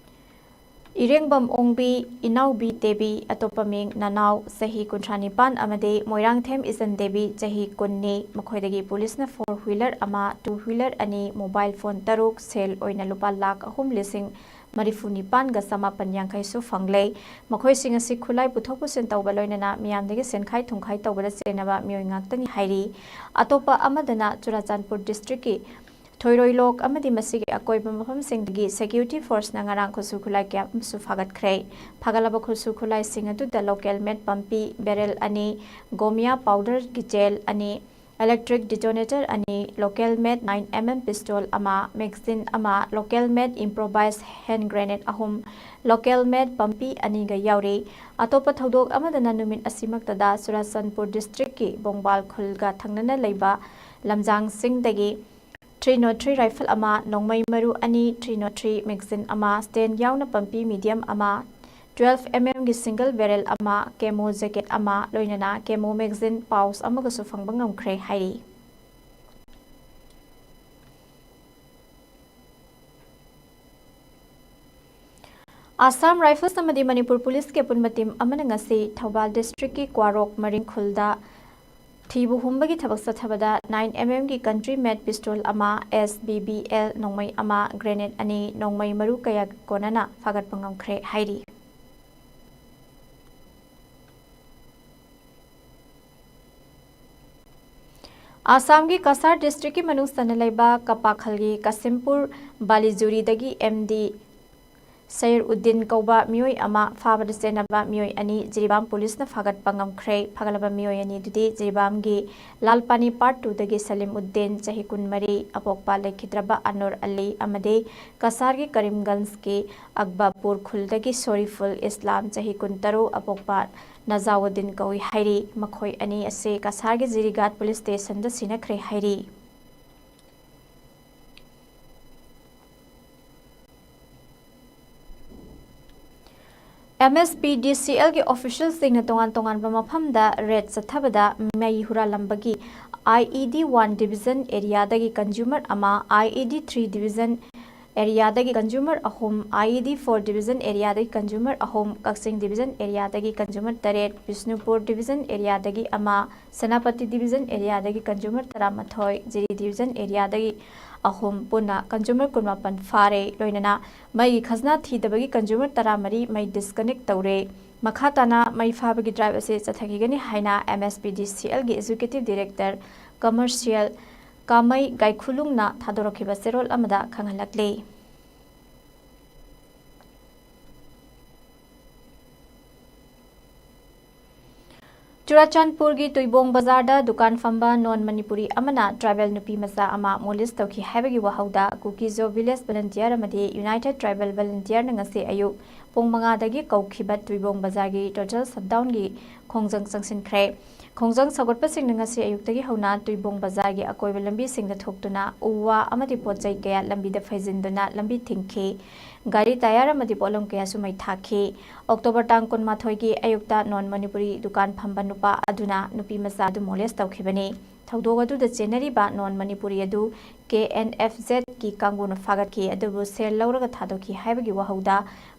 ꯏꯔꯦꯡꯕꯝ ꯑꯣꯡꯕꯤ, ꯏꯅꯥꯎꯕꯤ ꯗꯦꯕꯤ, ꯑꯇꯣꯞꯄ ꯃꯤꯡ ꯅꯅꯥꯎ, ꯆꯍꯤ ꯀꯨꯟꯊ꯭ꯔꯥ ꯅꯤꯄꯥꯟ ꯑꯃꯗꯤ ꯃꯣꯏꯔꯥꯡꯊꯦꯝ ꯏꯆꯟ ꯗꯦꯕꯤ, ꯆꯍꯤ ꯀꯨꯟꯅꯤ꯫ ꯃꯈꯣꯏꯗꯒꯤ ꯄꯨꯂꯤꯁꯅ ꯐꯣꯔ ꯍ꯭ꯋꯤꯂꯔ ꯑꯃ, ꯇꯨ ꯍ꯭ꯋꯤꯂꯔ ꯑꯅꯤ, ꯃꯣꯕꯥꯏꯜ ꯐꯣꯟ ꯇꯔꯨꯛ, ꯁꯦꯜ ꯑꯣꯏꯅ ꯂꯨꯄꯥ ꯂꯥꯈ ꯑꯍꯨꯝ ꯂꯤꯁꯤꯡ ꯃꯔꯤꯐꯨ ꯅꯤꯄꯥꯟꯒ ꯆꯃꯥꯄꯟ ꯌꯥꯡꯈꯩꯁꯨ ꯐꯪꯂꯦ꯫ ꯃꯈꯣꯏꯁꯤꯡ ꯑꯁꯤ ꯈꯨꯠꯂꯥꯏ ꯄꯨꯊꯣꯛ ꯄꯨꯁꯤꯟ ꯇꯧꯕ ꯂꯣꯏꯅꯅ ꯃꯤꯌꯥꯝꯗꯒꯤ ꯁꯦꯟꯈꯥꯏ ꯊꯨꯝꯈꯥꯏ ꯇꯧꯕꯗ ꯆꯦꯟꯅꯕ ꯃꯤꯑꯣꯏ ꯉꯥꯛꯇꯅꯤ ꯍꯥꯏꯔꯤ꯫ ꯑꯇꯣꯞꯄ ꯑꯃꯗꯅ ꯆꯨꯔꯥꯆꯥꯟꯄꯨꯔ district ꯀꯤ ꯊꯣꯏꯔꯣꯏꯂꯣꯛ ꯑꯃꯗꯤ ꯃꯁꯤꯒꯤ ꯑꯀꯣꯏꯕ ꯃꯐꯝꯁꯤꯡꯗꯒꯤ security force ꯅ ꯉꯔꯥꯡ ꯈꯨꯠꯁꯨ ꯈꯨꯠꯂꯥꯏ ꯀꯌꯥ ꯑꯃꯁꯨ ꯐꯥꯒꯠꯈ꯭ꯔꯦ꯫ ꯐꯥꯒꯠꯂꯕ ꯈꯨꯠꯁꯨ ꯈꯨꯠꯂꯥꯏꯁꯤꯡ ꯑꯗꯨꯗ local made ꯄꯝꯄꯤ barrel ꯑꯅꯤ, ꯒꯣꯃꯤꯌꯥ powder ꯒꯤ gel ꯑꯅꯤ, electric detonator ꯑꯅꯤ, local made nine M M pistol ꯑꯃ, magazine ꯑꯃ, local made improvised hand grenade ꯑꯍꯨꯝ, local made ꯄꯝꯄꯤ ꯑꯅꯤꯒ ꯌꯥꯎꯔꯤ꯫ ꯑꯇꯣꯞꯄ ꯊꯧꯗꯣꯛ ꯑꯃꯗꯅ ꯅꯨꯃꯤꯠ ꯑꯁꯤꯃꯛꯇꯗ ꯆꯨꯔꯥꯆꯥꯟꯄꯨꯔ district ꯀꯤ ꯕꯣꯡꯕꯥꯜ ꯈꯨꯜꯒ ꯊꯪꯅꯅ ꯂꯩꯕ ꯂꯝꯖꯥꯡꯁꯤꯡꯗꯒꯤ three nought three rifle ꯑꯃ, ꯅꯣꯡꯃꯩ ꯃꯔꯨ ꯑꯅꯤ, three nought three magazine ꯑꯃ, stand ꯌꯥꯎꯅ ꯄꯝꯄꯤ medium ꯑꯃ, twelve M M ꯒꯤ single barrel ꯑꯃ, camo jacket ꯑꯃ, ꯂꯣꯏꯅꯅ camo magazine pouch ꯑꯃꯒꯁꯨ ꯐꯪꯕ ꯉꯝꯈ꯭ꯔꯦ ꯍꯥꯏꯔꯤ꯫ Assam Rifles ꯑꯃꯗꯤ ꯃꯅꯤꯄꯨꯔ Police ꯀꯤ ꯑꯄꯨꯟꯕ team ꯑꯃꯅ ꯉꯁꯤ ꯊꯧꯕꯥꯜ district ꯀꯤ ꯀ꯭ꯋꯥꯔꯣꯛ ꯃꯔꯤꯡ ꯈꯨꯜꯗ ꯊꯤꯕ ꯍꯨꯝꯕꯒꯤ ꯊꯕꯛ ꯆꯠꯊꯕꯗ nine M M ꯒꯤ country made pistol ꯑꯃ, S B B L ꯅꯣꯡꯃꯩ ꯑꯃ, grenade ꯑꯅꯤ, ꯅꯣꯡꯃꯩ ꯃꯔꯨ ꯀꯌꯥ ꯀꯣꯟꯅꯅ ꯐꯥꯒꯠꯄ ꯉꯝꯈ꯭ꯔꯦ ꯍꯥꯏꯔꯤ꯫ ꯑꯁꯥꯝꯒꯤ ꯀꯁꯥꯔ district ꯀꯤ ꯃꯅꯨꯡ ꯆꯟꯅ ꯂꯩꯕ ꯀꯄꯥꯈꯜꯒꯤ ꯀꯥꯁꯤꯝꯄꯨꯔ ꯕꯥꯂꯤꯖꯨꯔꯤꯗꯒꯤ M D ꯁꯩꯔ ꯎꯗꯤꯟ ꯀꯧꯕ ꯃꯤꯑꯣꯏ ꯑꯃ ꯐꯥꯕꯗ ꯆꯦꯟꯅꯕ ꯃꯤꯑꯣꯏ ꯑꯅꯤ ꯖꯤꯔꯤꯕꯥꯝ police ꯅ ꯐꯥꯒꯠꯄ ꯉꯝꯈ꯭ꯔꯦ꯫ ꯐꯥꯒꯠꯂꯕ ꯃꯤꯑꯣꯏ ꯑꯅꯤ ꯑꯗꯨꯗꯤ ꯖꯤꯔꯤꯕꯥꯝꯒꯤ ꯂꯥꯜꯄꯥꯅꯤ part two ꯗꯒꯤ ꯁꯂꯤꯝ ꯎꯗꯤꯟ, ꯆꯍꯤ ꯀꯨꯟꯃꯔꯤ, ꯑꯄꯣꯛꯄ ꯂꯩꯈꯤꯗ꯭ꯔꯕ ꯑꯅꯨꯔ ꯑꯂꯤ, ꯑꯃꯗꯤ ꯀꯁꯥꯔꯒꯤ ꯀꯔꯤꯝꯒꯟꯖꯀꯤ ꯑꯛꯕꯥꯄꯨꯔ ꯈꯨꯜꯗꯒꯤ ꯁꯣꯔꯤꯐꯨꯜ ꯏꯁꯂꯥꯝ, ꯆꯍꯤ ꯀꯨꯟꯇꯔꯨꯛ, ꯑꯄꯣꯛꯄ ꯅꯖꯥꯎꯗꯤꯟ ꯀꯧꯏ ꯍꯥꯏꯔꯤ꯫ ꯃꯈꯣꯏ ꯑꯅꯤ ꯑꯁꯤ ꯀꯁꯥꯔꯒꯤ ꯖꯤꯔꯤꯒꯥꯠ police station ꯗ ꯁꯤꯅꯈ꯭ꯔꯦ ꯍꯥꯏꯔꯤ꯫ M S P D C L ꯒꯤ official ꯁꯤꯡꯅ ꯇꯣꯉꯥꯟ ꯇꯣꯉꯥꯟꯕ ꯃꯐꯝꯗ raid ꯆꯠꯊꯕꯗ ꯃꯩ ꯍꯨꯔꯥꯜꯂꯝꯕꯒꯤ I E D one division area ꯗꯒꯤ consumer ꯑꯃ, I E D three division ꯑꯦꯔꯤꯌꯥꯗꯒꯤ ꯀꯟꯖꯨꯃꯔ ꯑꯍꯨꯝ, IED four division ꯑꯦꯔꯤꯌꯥꯗꯒꯤ ꯀꯟꯖꯨꯃꯔ ꯑꯍꯨꯝ, ꯀꯛꯆꯤꯡ division ꯑꯦꯔꯤꯌꯥꯗꯒꯤ ꯀꯟꯖꯨꯃꯔ ꯇꯔꯦꯠ, ꯕꯤꯁꯅꯨꯄꯨꯔ division ꯑꯦꯔꯤꯌꯥꯗꯒꯤ ꯑꯃ, ꯁꯦꯅꯥꯄꯇꯤ division ꯑꯦꯔꯤꯌꯥꯗꯒꯤ ꯀꯟꯖꯨꯃꯔ ꯇꯔꯥꯃꯥꯊꯣꯏ, ꯖꯤꯔꯤ division ꯑꯦꯔꯤꯌꯥꯗꯒꯤ ꯑꯍꯨꯝ, ꯄꯨꯟꯅ ꯀꯟꯖꯨꯃꯔ ꯀꯨꯟꯃꯥꯄꯟ ꯐꯥꯔꯦ꯫ ꯂꯣꯏꯅꯅ ꯃꯩꯒꯤ ꯈꯖꯅꯥ ꯊꯤꯗꯕꯒꯤ ꯀꯟꯖꯨꯃꯔ ꯇꯔꯥꯃꯔꯤ ꯃꯩ disconnect ꯇꯧꯔꯦ꯫ ꯃꯈꯥ ꯇꯥꯅ ꯃꯩ ꯐꯥꯕꯒꯤ drive ꯑꯁꯤ ꯆꯠꯊꯈꯤꯒꯅꯤ ꯍꯥꯏꯅ MSPDCLꯒꯤ executive director commercial ꯀꯥꯃꯩ ꯒꯥꯏꯈꯨꯂꯨꯡꯅ ꯊꯥꯗꯣꯔꯛꯈꯤꯕ ꯆꯦꯔꯣꯜ ꯑꯃꯗ ꯈꯪꯍꯜꯂꯛꯂꯤ꯫ ꯆꯨꯔꯥꯆꯥꯟꯄꯨꯔꯒꯤ ꯇꯨꯏꯕꯣꯡ ꯕꯖꯥꯔꯗ ꯗꯨꯀꯥꯟ ꯐꯝꯕ non Manipuri ꯑꯃꯅ tribal ꯅꯨꯄꯤ ꯃꯆꯥ ꯑꯃ molest ꯇꯧꯈꯤ ꯍꯥꯏꯕꯒꯤ ꯋꯥꯍꯧꯗ ꯀꯨꯀꯤꯖꯣ village volunteer ꯑꯃꯗꯤ United Tribal Volunteerꯅ ꯉꯁꯤ ꯑꯌꯨꯛ ꯄꯨꯡ ꯃꯉꯥꯗꯒꯤ ꯀꯧꯈꯤꯕ ꯇꯨꯏꯕꯣꯡ ꯕꯖꯥꯔꯒꯤ total shutdownꯒꯤ ꯈꯣꯡꯖꯪ ꯆꯪꯁꯤꯟꯈ꯭ꯔꯦ꯫ ꯈꯣꯡꯖꯪ ꯁꯧꯒꯠꯄꯁꯤꯡꯅ ꯉꯁꯤ ꯑꯌꯨꯛꯇꯒꯤ ꯍꯧꯅ ꯇꯨꯏꯕꯣꯡ ꯕꯖꯥꯔꯒꯤ ꯑꯀꯣꯏꯕ ꯂꯝꯕꯤꯁꯤꯡꯗ ꯊꯣꯛꯇꯨꯅ ꯎ ꯋꯥ ꯑꯃꯗꯤ ꯄꯣꯠ ꯆꯩ ꯀꯌꯥ ꯂꯝꯕꯤꯗ ꯐꯩꯖꯤꯟꯗꯨꯅ ꯂꯝꯕꯤ ꯊꯤꯡꯈꯤ꯫ ꯒꯥꯔꯤ tyre ꯑꯃꯗꯤ ꯄꯣꯠꯂꯝ ꯀꯌꯥꯁꯨ ꯃꯩ ꯊꯥꯈꯤ꯫ ꯑꯣꯛꯇꯣꯕꯔ ꯇꯥꯡ ꯀꯨꯟꯃꯥꯊꯣꯏꯒꯤ ꯑꯌꯨꯛꯇ non Manipuri ꯗꯨꯀꯥꯟ ꯐꯝꯕ ꯅꯨꯄꯥ ꯑꯗꯨꯅ ꯅꯨꯄꯤ ꯃꯆꯥ ꯑꯗꯨ molest ꯇꯧꯈꯤꯕꯅꯤ꯫ ꯊꯧꯗꯣꯛ ꯑꯗꯨꯗ ꯆꯦꯟꯅꯔꯤꯕ non Manipuri ꯑꯗꯨ KNFZꯀꯤ ꯀꯥꯡꯕꯨꯅ ꯐꯥꯒꯠꯈꯤ, ꯑꯗꯨꯕꯨ ꯁꯦꯜ ꯂꯧꯔꯒ ꯊꯥꯗꯣꯛꯈꯤ ꯍꯥꯏꯕꯒꯤ ꯋꯥꯍꯧꯗ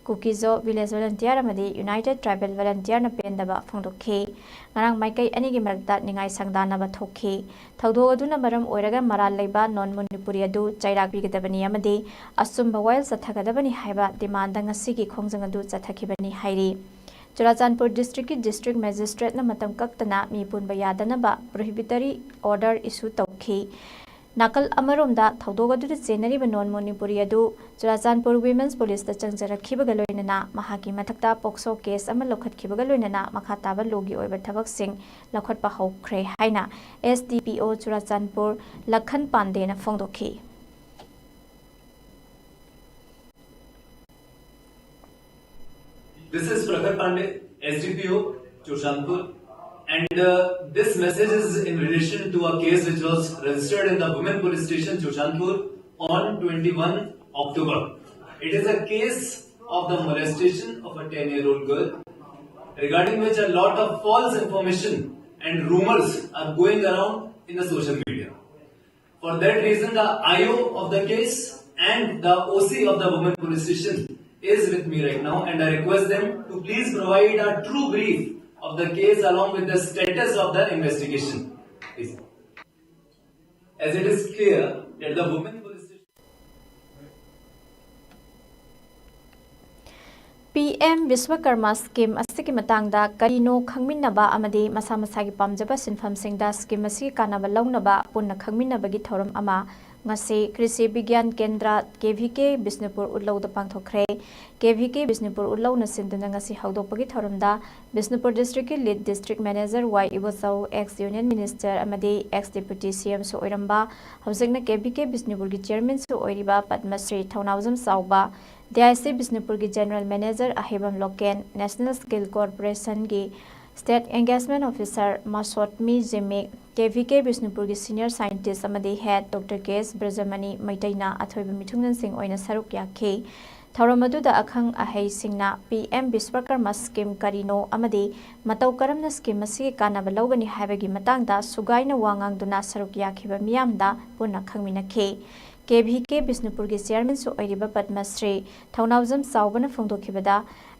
ꯀꯨꯀꯤꯖꯣ village volunteer ꯑꯃꯗꯤ United Tribal Volunteerꯅ ꯄꯦꯟꯗꯕ ꯐꯣꯡꯗꯣꯛꯈꯤ꯫ ꯉꯔꯥꯡ ꯃꯥꯏꯀꯩ ꯑꯅꯤꯒꯤ ꯃꯔꯛꯇ ꯅꯤꯡꯉꯥꯏ ꯁꯪꯗꯥꯅꯕ ꯊꯣꯛꯈꯤ꯫ ꯊꯧꯗꯣꯛ ꯑꯗꯨꯅ ꯃꯔꯝ ꯑꯣꯏꯔꯒ ꯃꯔꯥꯜ ꯂꯩꯕ non Manipuri ꯑꯗꯨ ꯆꯩꯔꯥꯛ ꯄꯤꯒꯗꯕꯅꯤ ꯑꯃꯗꯤ ꯑꯆꯨꯝꯕ ꯋꯥꯌꯦꯜ ꯆꯠꯊꯒꯗꯕꯅꯤ ꯍꯥꯏꯕ demandꯗ ꯉꯁꯤꯒꯤ ꯈꯣꯡꯖꯪ ꯑꯗꯨ ꯆꯠꯊꯈꯤꯕꯅꯤ ꯍꯥꯏꯔꯤ꯫ ꯆꯨꯔꯥꯆꯥꯟꯄꯨꯔ districtꯀꯤ district magistrateꯅ ꯃꯇꯝ ꯀꯛꯇꯅ ꯃꯤ ꯄꯨꯟꯕ ꯌꯥꯗꯅꯕ prohibitory order issue ꯇꯧꯈꯤ꯫ ꯅꯥꯀꯜ ꯑꯃꯔꯣꯝꯗ ꯊꯧꯗꯣꯛ ꯑꯗꯨꯗ ꯆꯦꯟꯅꯔꯤꯕ non Manipuri ꯑꯗꯨ ꯆꯨꯔꯥꯆꯥꯟꯄꯨꯔ Women's Policeꯇ ꯆꯪꯖꯔꯛꯈꯤꯕꯒ ꯂꯣꯏꯅꯅ ꯃꯍꯥꯛꯀꯤ ꯃꯊꯛꯇ POCSO case ꯑꯃ ꯂꯧꯈꯠꯈꯤꯕꯒ ꯂꯣꯏꯅꯅ ꯃꯈꯥ ꯇꯥꯕ lawꯒꯤ ꯑꯣꯏꯕ ꯊꯕꯛꯁꯤꯡ ꯂꯧꯈꯠꯄ ꯍꯧꯈ꯭ꯔꯦ ꯍꯥꯏꯅ SDPO ꯆꯨꯔꯥꯆꯥꯟꯄꯨꯔ ꯂꯈꯟ ꯄꯥꯟꯗꯦꯅ ꯐꯣꯡꯗꯣꯛꯈꯤ꯫ This is Prakhar Pandey, SDPO, Churachandpur, and uh, this message is in relation to a case which was registered in the Women Police Station, Churachandpur, on twenty-one October. It is a case of the molestation of a ten-year-old girl, regarding which a lot of false information and rumors are going around in the social media. For that reason, the IO of the case And the O C of the Women Police Station is with me right now, and I request them to please provide a true brief of the case along with the status of the investigation. Please. As it is clear that the Women Police Station P M Vishwakarma scheme ꯑꯁꯤꯒꯤ ꯃꯇꯥꯡꯗ ꯀꯔꯤꯅꯣ ꯈꯪꯃꯤꯟꯅꯕ ꯑꯃꯗꯤ ꯃꯁꯥ ꯃꯁꯥꯒꯤ ꯄꯥꯝꯖꯕ ꯁꯤꯟꯐꯝꯁꯤꯡꯗ scheme ꯑꯁꯤꯒꯤ ꯀꯥꯟꯅꯕ ꯂꯧꯅꯕ ꯄꯨꯟꯅ ꯈꯪꯃꯤꯟꯅꯕꯒꯤ ꯊꯧꯔꯝ ꯑꯃ ꯉꯁꯤ ꯀ꯭ꯔꯤꯁꯤ ꯕꯤꯒ꯭ꯌꯥꯟ ꯀꯦꯟꯗ꯭ꯔ, ꯀꯦ ꯚꯤ ꯀꯦ, ꯕꯤꯁꯅꯨꯄꯨꯔ ꯎꯠꯂꯧꯗ ꯄꯥꯡꯊꯣꯛꯈ꯭ꯔꯦ꯫ ꯀꯦ ꯚꯤ ꯀꯦ ꯕꯤꯁꯅꯨꯄꯨꯔ ꯎꯠꯂꯧꯅ ꯁꯤꯟꯗꯨꯅ ꯉꯁꯤ ꯍꯧꯗꯣꯛꯄꯒꯤ ꯊꯧꯔꯝꯗ ꯕꯤꯁꯅꯨꯄꯨꯔ ꯗꯤꯁꯇ꯭ꯔꯤꯛꯀꯤ ꯂꯤꯗ ꯗꯤꯁꯇ꯭ꯔꯤꯛ ꯃꯦꯅꯦꯖꯔ ꯋꯥꯏ ꯏꯕꯣꯆꯧ, ꯑꯦꯛꯁ ꯌꯨꯅꯤꯌꯟ ꯃꯤꯅꯤꯁꯇꯔ ꯑꯃꯗꯤ ꯑꯦꯛꯁ ꯗꯦꯄ꯭ꯌꯨꯇꯤ ꯁꯤ ꯑꯦꯝꯁꯨ ꯑꯣꯏꯔꯝꯕ, ꯍꯧꯖꯤꯛꯅ ꯀꯦ ꯚꯤ ꯀꯦ ꯕꯤꯁꯅꯨꯄꯨꯔꯒꯤ ꯆꯤꯌꯔꯃꯦꯟꯁꯨ ꯑꯣꯏꯔꯤꯕ ꯄꯗꯃꯁ꯭ꯔꯤ ꯊꯧꯅꯥꯎꯖꯝ ꯆꯥꯎꯕ, ꯗꯤ ꯑꯥꯏ ꯁꯤ ꯕꯤꯁꯅꯨꯄꯨꯔꯒꯤ general manager Ahaibam Loken, national skill ꯀꯣꯔꯄꯣꯔꯦꯁꯟꯒꯤ state engagement officer Masotmi Jimik, K V K ꯕꯤꯁꯅꯨꯄꯨꯔꯒꯤ ꯁꯤꯅꯤꯌꯔ ꯁꯥꯏꯟꯇꯤꯁ ꯑꯃꯗꯤ head doctor K S Brajamani ꯃꯩꯇꯩꯅ ꯑꯊꯣꯏꯕ ꯃꯤꯊꯨꯡꯂꯦꯟꯁꯤꯡ ꯑꯣꯏꯅ ꯁꯔꯨꯛ ꯌꯥꯈꯤ꯫ ꯊꯧꯔꯝ ꯑꯗꯨꯗ ꯑꯈꯪ ꯑꯍꯩꯁꯤꯡꯅ ꯄꯤ ꯑꯦꯝ ꯕꯤꯁ꯭ꯋꯀꯔꯃ ꯁ꯭ꯀꯤꯝ ꯀꯔꯤꯅꯣ ꯑꯃꯗꯤ ꯃꯇꯧ ꯀꯔꯝꯅ ꯁ꯭ꯀꯤꯝ ꯑꯁꯤꯒꯤ ꯀꯥꯟꯅꯕ ꯂꯧꯒꯅꯤ ꯍꯥꯏꯕꯒꯤ ꯃꯇꯥꯡꯗ ꯁꯨꯒꯥꯏꯅ ꯋꯥ ꯉꯥꯡꯗꯨꯅ ꯁꯔꯨꯛ ꯌꯥꯈꯤꯕ ꯃꯤꯌꯥꯝꯗ ꯄꯨꯟꯅ ꯈꯪꯃꯤꯟꯅꯈꯤ꯫ ꯀꯦ ꯚꯤ ꯀꯦ ꯕꯤꯁꯅꯨꯄꯨꯔꯒꯤ ꯆꯤꯌꯔꯃꯦꯟꯁꯨ ꯑꯣꯏꯔꯤꯕ ꯄꯗꯃꯁ꯭ꯔꯤ ꯊꯧꯅꯥꯎꯖꯝ ꯆꯥꯎꯕꯅ ꯐꯣꯡꯗꯣꯛꯈꯤꯕꯗ,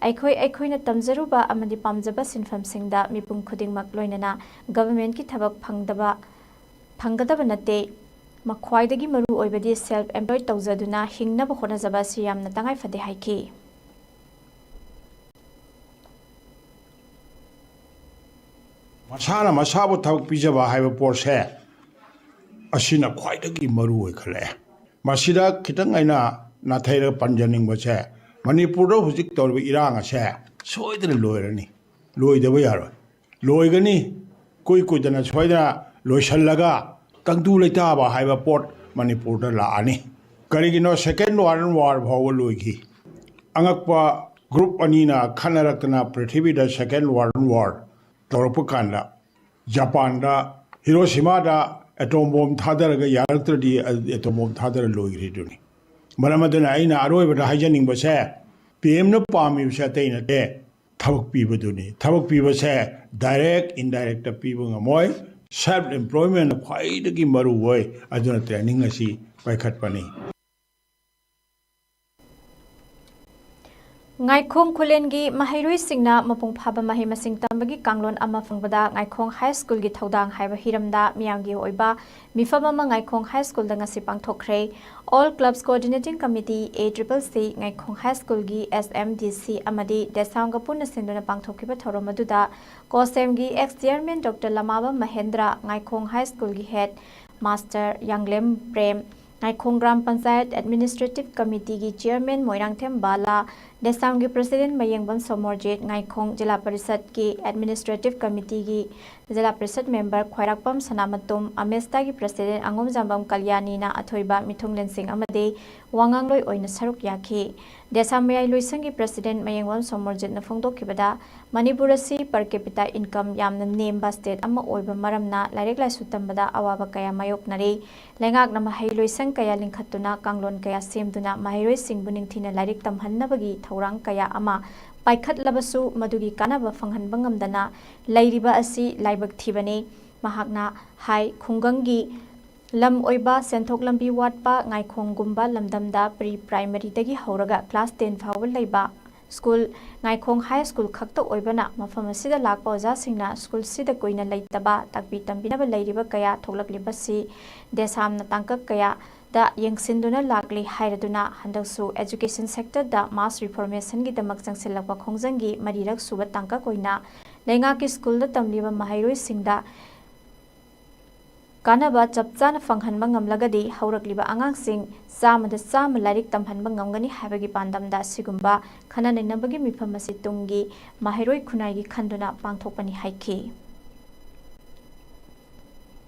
ꯑꯩꯈꯣꯏ ꯑꯩꯈꯣꯏꯅ ꯇꯝꯖꯔꯨꯕ ꯑꯃꯗꯤ ꯄꯥꯝꯖꯕ ꯁꯤꯟꯐꯝꯁꯤꯡꯗ ꯃꯤꯄꯨꯝ ꯈꯨꯗꯤꯡꯃꯛ, ꯂꯣꯏꯅꯅ ꯒꯚꯔꯟꯃꯦꯟꯠꯀꯤ ꯊꯕꯛ ꯐꯪꯗꯕ, ꯐꯪꯒꯗꯕ ꯅꯠꯇꯦ꯫ ꯃꯈ꯭ꯋꯥꯏꯗꯒꯤ ꯃꯔꯨ ꯑꯣꯏꯕꯗꯤ ꯁꯦꯜꯐ ꯑꯦꯝꯄ꯭ꯂꯣꯏꯗ ꯇꯧꯖꯗꯨꯅ ꯍꯤꯡꯅꯕ ꯍꯣꯠꯅꯖꯕ ꯑꯁꯤ ꯌꯥꯝꯅ ꯇꯉꯥꯏ ꯐꯗꯦ ꯍꯥꯏꯈꯤ꯫ ꯃꯁꯥꯅ ꯃꯁꯥꯕꯨ ꯊꯕꯛ ꯄꯤꯖꯕ ꯍꯥꯏꯕ ꯄꯣꯠꯁꯦ, ꯑꯁꯤꯅ ꯈ꯭ꯋꯥꯏꯗꯒꯤ ꯃꯔꯨ ꯑꯣꯏꯈꯠꯂꯛꯑꯦ꯫ ꯃꯁꯤꯗ ꯈꯤꯇꯪ ꯑꯩꯅ ꯅꯥꯊꯩꯔꯒ ꯄꯟꯖꯅꯤꯡꯕꯁꯦ, ꯃꯅꯤꯄꯨꯔꯗ ꯍꯧꯖꯤꯛ ꯇꯧꯔꯤꯕ ꯏꯔꯥꯡ ꯑꯁꯦ ꯁꯣꯏꯗꯅ ꯂꯣꯏꯔꯅꯤ, ꯂꯣꯏꯗꯕ ꯌꯥꯔꯣꯏ, ꯂꯣꯏꯒꯅꯤ꯫ ꯀꯨꯏ ꯀꯨꯏꯗꯅ ꯁꯣꯏꯗꯅ ꯂꯣꯏꯁꯤꯜꯂꯒ ꯇꯪꯗꯨ ꯂꯩꯇꯥꯕ ꯍꯥꯏꯕ ꯄꯣꯠ ꯃꯅꯤꯄꯨꯔꯗ ꯂꯥꯛꯑꯅꯤ꯫ ꯀꯔꯤꯒꯤꯅꯣ, ꯁꯦꯀꯦꯟ ꯋꯥꯔꯜ ꯋꯥꯔ ꯐꯥꯎꯕ ꯂꯣꯏꯈꯤ꯫ ꯑꯉꯛꯄ ꯒ꯭ꯔꯨꯞ ꯑꯅꯤꯅ ꯈꯠꯅꯔꯛꯇꯅ ꯄ꯭ꯔꯤꯊꯤꯕꯤꯗ ꯁꯦꯀꯦꯟ ꯋꯥꯔꯜ ꯋꯥꯔ ꯇꯧꯔꯛꯄ ꯀꯥꯟꯗ, ꯖꯄꯥꯟꯗ ꯍꯤꯔꯣꯁꯤꯃꯥꯗ ꯑꯦꯇꯣꯝ ꯕꯣꯝ ꯊꯥꯗꯔꯒ ꯌꯥꯔꯛꯇ꯭ꯔꯗꯤ ꯑꯦꯇꯣꯝ ꯕꯣꯝ ꯊꯥꯗꯔ ꯂꯣꯏꯈ꯭ꯔꯤꯗꯨꯅꯤ꯫ ꯃꯔꯝ ꯑꯗꯨꯅ ꯑꯩꯅ ꯑꯔꯣꯏꯕꯗ ꯍꯥꯏꯖꯅꯤꯡꯕꯁꯦ, ꯄꯤ ꯑꯦꯝꯅ ꯄꯥꯝꯃꯤꯕꯁꯦ ꯑꯇꯩ ꯅꯠꯇꯦ, ꯊꯕꯛ ꯄꯤꯕꯗꯨꯅꯤ꯫ ꯊꯕꯛ ꯄꯤꯕꯁꯦ ꯗꯥꯏꯔꯦꯛ ꯏꯟꯗꯥꯏꯔꯦꯛꯇ ꯄꯤꯕ ꯉꯝꯃꯣꯏ꯫ ꯁꯦꯜꯐ ꯑꯦꯝꯄ꯭ꯂꯣꯏꯃꯦꯟꯅ ꯈ꯭ꯋꯥꯏꯗꯒꯤ ꯃꯔꯨ ꯑꯣꯏ꯫ ꯑꯗꯨꯅ ꯇ꯭ꯔꯦꯅꯤꯡ ꯑꯁꯤ ꯄꯥꯏꯈꯠꯄꯅꯤ꯫ ꯉꯥꯏꯈꯣꯡ ꯈꯨꯂꯦꯟꯒꯤ ꯃꯍꯩꯔꯣꯏꯁꯤꯡꯅ ꯃꯄꯨꯡ ꯐꯥꯕ ꯃꯍꯩ ꯃꯁꯤꯡ ꯇꯝꯕꯒꯤ ꯀꯥꯡꯂꯣꯟ ꯑꯃ ꯐꯪꯕꯗ ꯉꯥꯏꯈꯣꯡ ꯍꯥꯏ ꯁ꯭ꯀꯨꯜꯒꯤ ꯊꯧꯗꯥꯡ ꯍꯥꯏꯕ ꯍꯤꯔꯝꯗ ꯃꯤꯌꯥꯝꯒꯤ ꯑꯣꯏꯕ ꯃꯤꯐꯝ ꯑꯃ ꯉꯥꯏꯈꯣꯡ ꯍꯥꯏ ꯁ꯭ꯀꯨꯜꯗ ꯉꯁꯤ ꯄꯥꯡꯊꯣꯛꯈ꯭ꯔꯦ꯫ All Clubs Coordinating Committee, A triple C, ꯉꯥꯏꯈꯣꯡ ꯍꯥꯏ ꯁ꯭ꯀꯨꯜꯒꯤ S M D C ꯑꯃꯗꯤ ꯗꯦꯁꯥꯝꯒ ꯄꯨꯟꯅ ꯁꯤꯟꯗꯨꯅ ꯄꯥꯡꯊꯣꯛꯈꯤꯕ ꯊꯧꯔꯝ ꯑꯗꯨꯗ ꯀꯣꯁꯦꯝꯒꯤ ex chairman Doctor ꯂꯃꯥꯕꯝ ꯃꯍꯦꯟꯗ꯭ꯔ, ꯉꯥꯏꯈꯣꯡ ꯍꯥꯏ ꯁ꯭ꯀꯨꯜꯒꯤ head master Yanglem Prem, Ngaikhong gram panchayat Administrative Committeeꯒꯤ chairman ꯃꯣꯏꯔꯥꯡꯊꯦꯝ ꯕꯥꯂꯥ, ꯗꯦꯁꯥꯝꯒꯤ president ꯃꯌꯦꯡꯕꯝ ꯁꯣꯃꯣꯔꯖꯤꯠ, ꯉꯥꯏꯈꯣꯡ ꯖꯤꯂꯥ ꯄꯔꯤꯁꯠꯀꯤ Administrative Committeeꯒꯤ ꯖꯤꯂꯥ ꯄꯔꯤꯁꯠ member ꯈ꯭ꯋꯥꯏꯔꯥꯛꯄꯝ ꯁꯅꯥꯃꯇꯨꯝ, ꯑꯃꯦꯁꯇꯥꯒꯤ president ꯑꯉꯣꯝꯖꯥꯝꯕꯝ ꯀꯜꯌꯥꯅꯤꯅ ꯑꯊꯣꯏꯕ ꯃꯤꯊꯨꯡꯂꯦꯟꯁꯤꯡ ꯑꯃꯗꯤ ꯋꯥꯉꯥꯡꯂꯣꯏ ꯑꯣꯏꯅ ꯁꯔꯨꯛ ꯌꯥꯈꯤ꯫ ꯗꯦꯁꯥꯝ ꯃꯌꯥꯏ ꯂꯣꯏꯁꯪꯒꯤ president ꯃꯌꯦꯡꯕꯝ ꯁꯣꯃꯣꯔꯖꯤꯠꯅ ꯐꯣꯡꯗꯣꯛꯈꯤꯕꯗ, ꯃꯅꯤꯄꯨꯔ ꯑꯁꯤ per capita income ꯌꯥꯝꯅ ꯅꯦꯝꯕ state ꯑꯃ ꯑꯣꯏꯕ ꯃꯔꯝꯅ ꯂꯥꯏꯔꯤꯛ ꯂꯥꯏꯁꯨ ꯇꯝꯕꯗ ꯑꯋꯥꯕ ꯀꯌꯥ ꯃꯥꯌꯣꯛꯅꯔꯤ꯫ ꯂꯩꯉꯥꯛꯅ ꯃꯍꯩ ꯂꯣꯏꯁꯪ ꯀꯌꯥ ꯂꯤꯡꯈꯠꯇꯨꯅ, ꯀꯥꯡꯂꯣꯟ ꯀꯌꯥ ꯁꯦꯝꯗꯨꯅ ꯃꯍꯩꯔꯣꯏꯁꯤꯡꯕꯨ ꯅꯤꯡꯊꯤꯅ ꯂꯥꯏꯔꯤꯛ ꯇꯝꯍꯟꯅꯕꯒꯤ ꯊꯧꯔꯥꯡ ꯀꯌꯥ ꯑꯃ ꯄꯥꯏꯈꯠꯂꯕꯁꯨ, ꯃꯗꯨꯒꯤ ꯀꯥꯟꯅꯕ ꯐꯪꯍꯟꯕ ꯉꯝꯗꯅ ꯂꯩꯔꯤꯕ ꯑꯁꯤ ꯂꯥꯏꯕꯛ ꯊꯤꯕꯅꯤ꯫ ꯃꯍꯥꯛꯅ ꯍꯥꯏ, ꯈꯨꯡꯒꯪꯒꯤ ꯂꯝ ꯑꯣꯏꯕ ꯁꯦꯟꯊꯣꯛ ꯂꯝꯕꯤ ꯋꯥꯠꯄ ꯉꯥꯏꯈꯣꯡꯒꯨꯝꯕ ꯂꯝꯗꯝꯗ pre primaryꯗꯒꯤ ꯍꯧꯔꯒ class ten ꯐꯥꯎꯕ ꯂꯩꯕ ꯁ꯭ꯀꯨꯜ ꯉꯥꯏꯈꯣꯡ ꯍꯥꯏ ꯁ꯭ꯀꯨꯜ ꯈꯛꯇ ꯑꯣꯏꯕꯅ, ꯃꯐꯝ ꯑꯁꯤꯗ ꯂꯥꯛꯄ ꯑꯣꯖꯥꯁꯤꯡꯅ ꯁ꯭ꯀꯨꯜꯁꯤꯗ ꯀꯨꯏꯅ ꯂꯩꯇꯕ, ꯇꯥꯛꯄꯤ ꯇꯝꯕꯤꯅꯕ ꯂꯩꯔꯤꯕ ꯀꯌꯥ ꯊꯣꯛꯂꯛꯂꯤꯕꯁꯤ ꯗꯦꯁꯥꯝꯅ ꯇꯥꯡꯀꯛ ꯀꯌꯥꯗ ꯌꯦꯡꯁꯤꯟꯗꯨꯅ ꯂꯥꯛꯂꯤ ꯍꯥꯏꯔꯗꯨꯅ, ꯍꯟꯗꯛꯁꯨ education sectorꯗ mass reformationꯒꯤꯗꯃꯛ ꯆꯪꯁꯤꯜꯂꯛꯄ ꯈꯣꯡꯖꯪꯒꯤ ꯃꯔꯤꯔꯛ ꯁꯨꯕ ꯇꯥꯡꯀꯛ ꯑꯣꯏꯅ ꯂꯩꯉꯥꯛꯀꯤ ꯁ꯭ꯀꯨꯜꯗ ꯇꯝꯂꯤꯕ ꯃꯍꯩꯔꯣꯏꯁꯤꯡꯗ ꯀꯥꯟꯅꯕ ꯆꯞ ꯆꯥꯅ ꯐꯪꯍꯟꯕ ꯉꯝꯂꯒꯗꯤ ꯍꯧꯔꯛꯂꯤꯕ ꯑꯉꯥꯡꯁꯤꯡ ꯆꯥꯝꯃꯗ ꯆꯥꯝꯃ ꯂꯥꯏꯔꯤꯛ ꯇꯝꯍꯟꯕ ꯉꯝꯒꯅꯤ ꯍꯥꯏꯕꯒꯤ ꯄꯥꯟꯗꯝꯗ ꯑꯁꯤꯒꯨꯝꯕ ꯈꯟꯅ ꯅꯩꯅꯕꯒꯤ ꯃꯤꯐꯝ ꯑꯁꯤ ꯇꯨꯡꯒꯤ ꯃꯍꯩꯔꯣꯏ ꯈꯨꯟꯅꯥꯏꯒꯤ ꯈꯟꯗꯨꯅ ꯄꯥꯡꯊꯣꯛꯄꯅꯤ ꯍꯥꯏꯈꯤ꯫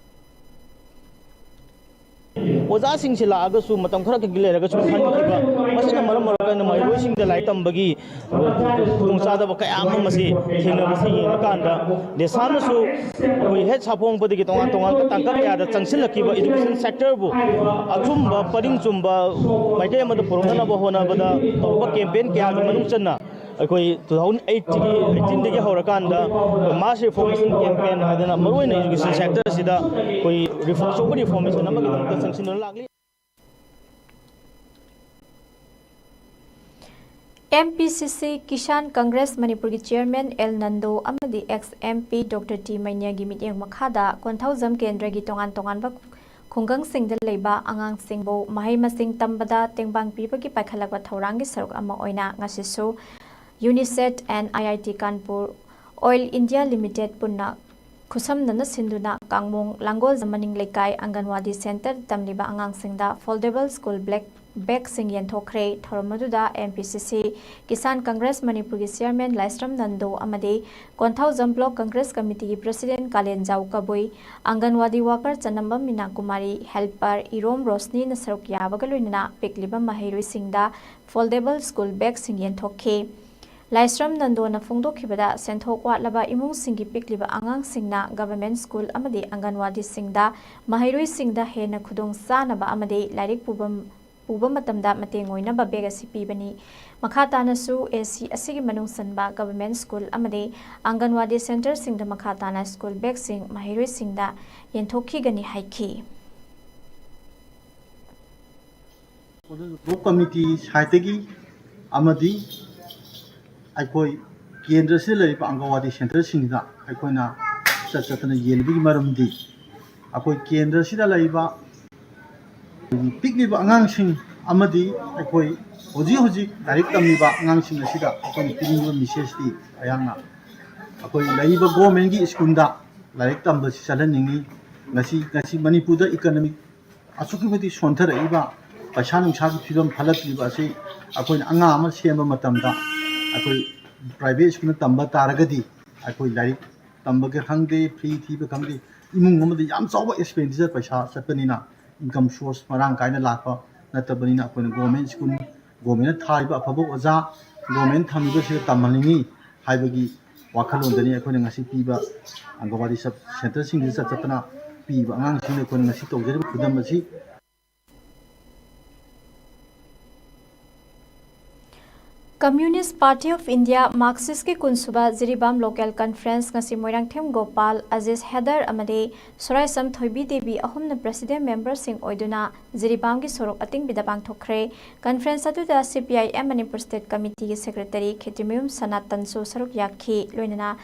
ꯑꯣꯖꯥꯁꯤꯡꯁꯤ ꯂꯥꯛꯑꯒꯁꯨ ꯃꯇꯝ ꯈꯔ ꯈꯛꯀꯤ ꯂꯩꯔꯒꯁꯨ ꯈꯟꯈꯤꯕ, ꯃꯁꯤꯅ ꯃꯔꯝ ꯑꯣꯏꯔꯀꯥꯟꯗ ꯃꯍꯩꯔꯣꯏꯁꯤꯡꯗ ꯂꯥꯏꯔꯤꯛ ꯇꯝꯕꯒꯤ ꯈꯨꯗꯣꯡꯆꯥꯗꯕ ꯀꯌꯥ ꯑꯃ ꯃꯁꯤ ꯊꯦꯡꯅꯕꯁꯤ ꯌꯦꯡꯉꯀꯥꯟꯗ, ꯗꯦꯁꯥꯝꯅꯁꯨ ꯑꯩꯈꯣꯏ ꯍꯦꯛ ꯁꯥꯐꯣꯡꯕꯗꯒꯤ ꯇꯣꯉꯥꯟ ꯇꯣꯉꯥꯟꯕ ꯇꯥꯡꯀꯛ ꯀꯌꯥꯗ ꯆꯪꯁꯤꯜꯂꯛꯈꯤꯕ education sectorꯕꯨ ꯑꯆꯨꯝꯕ, ꯄꯔꯤꯡ ꯆꯨꯝꯕ ꯃꯥꯏꯀꯩ ꯑꯃꯗ ꯄꯨꯔꯛꯅꯅꯕ ꯍꯣꯠꯅꯕꯗ ꯇꯧꯕ campaign ꯀꯌꯥꯒꯤ ꯃꯅꯨꯡ ꯆꯟꯅ ꯑꯩꯈꯣꯏ two thousand eightꯀꯤ eighteenꯗꯒꯤ ꯍꯧꯔꯀꯥꯟꯗ mass reformation campaign ꯍꯥꯏꯗꯅ ꯃꯔꯨꯑꯣꯏꯅ education sectorꯁꯤꯗ ꯑꯩꯈꯣꯏ reform, ꯑꯆꯧꯕ reformation ꯑꯃꯒꯤꯗꯃꯛꯇ ꯆꯪꯁꯤꯟꯗꯨꯅ ꯂꯥꯛꯂꯤ꯫ ꯑꯦꯝ ꯄꯤ ꯁꯤ ꯁꯤ ꯀꯤꯁꯥꯟ ꯀꯪꯒ꯭ꯔꯦꯁ ꯃꯅꯤꯄꯨꯔꯒꯤ ꯆꯤꯌꯔꯃꯦꯟ ꯑꯦꯜ ꯅꯟꯗꯣ ꯑꯃꯗꯤ ex M P doctor T ꯃꯩꯅ꯭ꯌꯒꯤ ꯃꯤꯠꯌꯦꯡ ꯃꯈꯥꯗ ꯀꯣꯟꯊꯧꯖꯝ ꯀꯦꯟꯗ꯭ꯔꯒꯤ ꯇꯣꯉꯥꯟ ꯇꯣꯉꯥꯟꯕ ꯈꯨꯡꯒꯪꯁꯤꯡꯗ ꯂꯩꯕ ꯑꯉꯥꯡꯁꯤꯡꯕꯨ ꯃꯍꯩ ꯃꯁꯤꯡ ꯇꯝꯕꯗ ꯇꯦꯡꯕꯥꯡ ꯄꯤꯕꯒꯤ ꯄꯥꯏꯈꯠꯂꯛꯄ ꯊꯧꯔꯥꯡꯒꯤ ꯁꯔꯨꯛ ꯑꯃ ꯑꯣꯏꯅ ꯉꯁꯤꯁꯨ UNICEF and IIT Kanpur, Oil India Limited ꯄꯨꯟꯅ ꯈꯨꯠꯁꯝꯅꯅ ꯁꯤꯟꯗꯨꯅ ꯀꯥꯡꯃꯣꯡ ꯂꯥꯡꯒꯣꯜ ꯃꯅꯤꯡ ꯂꯩꯀꯥꯏ ꯑꯪꯒꯟꯋꯥꯗꯤ ꯁꯦꯟꯇꯔ ꯇꯝꯂꯤꯕ ꯑꯉꯥꯡꯁꯤꯡꯗ foldable school bag, ꯕꯦꯒꯁꯤꯡ ꯌꯦꯟꯊꯣꯛꯈ꯭ꯔꯦ꯫ ꯊꯧꯔꯝ ꯑꯗꯨꯗ ꯑꯦꯝ ꯄꯤ ꯁꯤ ꯁꯤ ꯀꯤꯁꯥꯟ ꯀꯪꯒ꯭ꯔꯦꯁ ꯃꯅꯤꯄꯨꯔꯒꯤ ꯆꯤꯌꯔꯃꯦꯟ ꯂꯥꯏꯁ꯭ꯔꯝ ꯅꯟꯗꯣ ꯑꯃꯗꯤ ꯀꯣꯟꯊꯧꯖꯝ ꯕ꯭ꯂꯣꯛ ꯀꯪꯒ꯭ꯔꯦꯁ ꯀꯃꯤꯇꯤꯒꯤ ꯄ꯭ꯔꯁꯤꯗꯦꯟ ꯀꯥꯂꯦꯟꯖꯥꯎ ꯀꯕꯨꯏ, ꯑꯪꯒꯟꯋꯥꯗꯤ ꯋꯥꯀꯔ ꯆꯅꯝꯕꯝ ꯃꯤꯅꯥ ꯀꯨꯃꯥꯔꯤ, ꯍꯦꯜꯄꯔ ꯏꯔꯣꯝ ꯔꯣꯁꯅꯤꯅ ꯁꯔꯨꯛ ꯌꯥꯕꯒ ꯂꯣꯏꯅꯅ ꯄꯤꯛꯂꯤꯕ ꯃꯍꯩꯔꯣꯏꯁꯤꯡꯗ foldable school ꯕꯦꯒꯁꯤꯡ ꯌꯦꯟꯊꯣꯛꯈꯤ꯫ ꯂꯥꯏꯁ꯭ꯔꯝ ꯅꯟꯗꯣꯅ ꯐꯣꯡꯗꯣꯛꯈꯤꯕꯗ, ꯁꯦꯟꯊꯣꯛ ꯋꯥꯠꯂꯕ ꯏꯃꯨꯡꯁꯤꯡꯒꯤ ꯄꯤꯛꯂꯤꯕ ꯑꯉꯥꯡꯁꯤꯡꯅ ꯒꯚꯔꯟꯃꯦꯟꯠ ꯁ꯭ꯀꯨꯜ ꯑꯃꯗꯤ ꯑꯪꯒꯟꯋꯥꯗꯤꯁꯤꯡꯗ ꯃꯍꯩꯔꯣꯏꯁꯤꯡꯗ ꯍꯦꯟꯅ ꯈꯨꯗꯣꯡ ꯆꯥꯅꯕ ꯑꯃꯗꯤ ꯂꯥꯏꯔꯤꯛ ꯄꯨꯕ, ꯄꯨꯕ ꯃꯇꯝꯗ ꯃꯇꯦꯡ ꯑꯣꯏꯅꯕ ꯕꯦꯒ ꯑꯁꯤ ꯄꯤꯕꯅꯤ꯫ ꯃꯈꯥ ꯇꯥꯅꯁꯨ ꯑꯦ ꯁꯤ ꯑꯁꯤꯒꯤ ꯃꯅꯨꯡ ꯆꯟꯕ ꯒꯚꯔꯟꯃꯦꯟꯠ ꯁ꯭ꯀꯨꯜ ꯑꯃꯗꯤ ꯑꯪꯒꯟꯋꯥꯗꯤ ꯁꯦꯟꯇꯔꯁꯤꯡꯗ ꯃꯈꯥ ꯇꯥꯅ ꯁ꯭ꯀꯨꯜ ꯕꯦꯒꯁꯤꯡ ꯃꯍꯩꯔꯣꯏꯁꯤꯡꯗ ꯌꯦꯟꯊꯣꯛꯈꯤꯒꯅꯤ ꯍꯥꯏꯈꯤ꯫ ꯕ꯭ꯂꯣꯛ ꯀꯃꯤꯇꯤ ꯁꯥꯏꯠꯇꯒꯤ ꯑꯃꯗꯤ ꯑꯩꯈꯣꯏ ꯀꯦꯟꯗ꯭ꯔꯁꯤꯗ ꯂꯩꯔꯤꯕ ꯑꯪꯒꯟꯋꯥꯗꯤ ꯁꯦꯟꯇꯔꯁꯤꯡꯁꯤꯗ ꯑꯩꯈꯣꯏꯅ ꯆꯠ ꯆꯠꯇꯅ ꯌꯦꯟꯕꯒꯤ ꯃꯔꯝꯗꯤ, ꯑꯩꯈꯣꯏ ꯀꯦꯟꯗ꯭ꯔꯁꯤꯗ ꯂꯩꯔꯤꯕ ꯄꯤꯛꯂꯤꯕ ꯑꯉꯥꯡꯁꯤꯡ ꯑꯃꯗꯤ ꯑꯩꯈꯣꯏ ꯍꯧꯖꯤꯛ ꯍꯧꯖꯤꯛ ꯂꯥꯏꯔꯤꯛ ꯇꯝꯂꯤꯕ ꯑꯉꯥꯡꯁꯤꯡ ꯑꯁꯤꯗ ꯑꯩꯈꯣꯏꯅ ꯄꯤꯅꯤꯡꯕ ꯃꯦꯁꯦꯖꯇꯤ ꯑꯩꯍꯥꯛꯅ ꯑꯩꯈꯣꯏ ꯂꯩꯔꯤꯕ ꯒꯣꯔꯃꯦꯟꯒꯤ ꯁ꯭ꯀꯨꯜꯗ ꯂꯥꯏꯔꯤꯛ ꯇꯝꯕꯁꯤ ꯆꯠꯍꯟꯅꯤꯡꯉꯤ꯫ ꯉꯁꯤ, ꯉꯁꯤ ꯃꯅꯤꯄꯨꯔꯗ ꯏꯀꯅꯣꯃꯤꯛ ꯑꯁꯨꯛꯀꯤ ꯃꯇꯤꯛ ꯁꯣꯟꯊꯔꯛꯏꯕ, ꯄꯩꯁꯥ ꯅꯨꯡꯁꯥꯒꯤ ꯐꯤꯕꯝ ꯐꯠꯂꯛꯇ꯭ꯔꯤꯕ ꯑꯁꯤ ꯑꯩꯈꯣꯏꯅ ꯑꯉꯥꯡ ꯑꯃ ꯁꯦꯝꯕ ꯃꯇꯝꯗ, ꯑꯩꯈꯣꯏ ꯄ꯭ꯔꯥꯏꯚꯦꯠ ꯁ꯭ꯀꯨꯜꯗ ꯇꯝꯕ ꯇꯥꯔꯒꯗꯤ, ꯑꯩꯈꯣꯏ ꯂꯥꯏꯔꯤꯛ ꯇꯝꯕꯒ ꯈꯪꯗꯦ, ꯐꯤ ꯊꯤꯕ ꯈꯪꯗꯦ, ꯏꯃꯨꯡ ꯑꯃꯗ ꯌꯥꯝ ꯆꯥꯎꯕ ꯑꯦꯛꯁꯄꯦꯟꯗꯤꯆꯔ ꯄꯩꯁꯥ ꯆꯠꯄꯅꯤꯅ, ꯏꯟꯀꯝ ꯁꯣꯔꯁ ꯃꯔꯥꯡ ꯀꯥꯏꯅ ꯂꯥꯛꯄ ꯅꯠꯇꯕꯅꯤꯅ, ꯑꯩꯈꯣꯏꯅ ꯒꯣꯔꯃꯦꯟ ꯁ꯭ꯀꯨꯜ, ꯒꯣꯔꯃꯦꯟꯅ ꯊꯥꯔꯤꯕ ꯑꯐꯕ ꯑꯣꯖꯥ, ꯒꯣꯔꯃꯦꯟ ꯊꯝꯃꯤꯕꯁꯤꯗ ꯇꯝꯍꯟꯅꯤꯡꯉꯤ ꯍꯥꯏꯕꯒꯤ ꯋꯥꯈꯜꯂꯣꯟꯗꯅꯤ ꯑꯩꯈꯣꯏꯅ ꯉꯁꯤ ꯄꯤꯕ ꯑꯪꯒꯟꯋꯥꯗꯤ ꯁꯕ ꯁꯦꯟꯇꯔꯁꯤꯡꯗ ꯆꯠ ꯆꯠꯇꯅ ꯄꯤꯕ ꯑꯉꯥꯡꯁꯤꯡꯗ ꯑꯩꯈꯣꯏꯅ ꯉꯁꯤ ꯇꯧꯖꯔꯤꯕ ꯈꯨꯗꯝ ꯑꯁꯤ꯫ Communist Party of India, Marxist-ꯀꯤ ꯀꯨꯟꯁꯨꯕ Jiribam Local Conference ꯉꯁꯤ ꯃꯣꯏꯔꯥꯡꯊꯦꯝ ꯒꯣꯄꯥꯜ, ꯑꯖꯤꯖ ꯍꯦꯗꯔ ꯑꯃꯗꯤ ꯁꯣꯔꯥꯏꯁꯝ ꯊꯣꯏꯕꯤ ꯗꯦꯕꯤ ꯑꯍꯨꯝꯅ President member-ꯁꯤꯡ ꯑꯣꯏꯗꯨꯅ ꯖꯤꯔꯤꯕꯥꯝꯒꯤ ꯁꯣꯔꯣꯛ ꯑꯇꯤꯡꯕꯤꯗ ꯄꯥꯡꯊꯣꯛꯈ꯭ꯔꯦ꯫ Conference ꯑꯗꯨꯗ C P I M Manipur State Committee-ꯒꯤ Secretary ꯈꯦꯇ꯭ꯔꯤꯃꯌꯨꯝ ꯁꯅꯥꯇꯟꯁꯨ ꯁꯔꯨꯛ ꯌꯥꯈꯤ꯫ ꯂꯣꯏꯅꯅ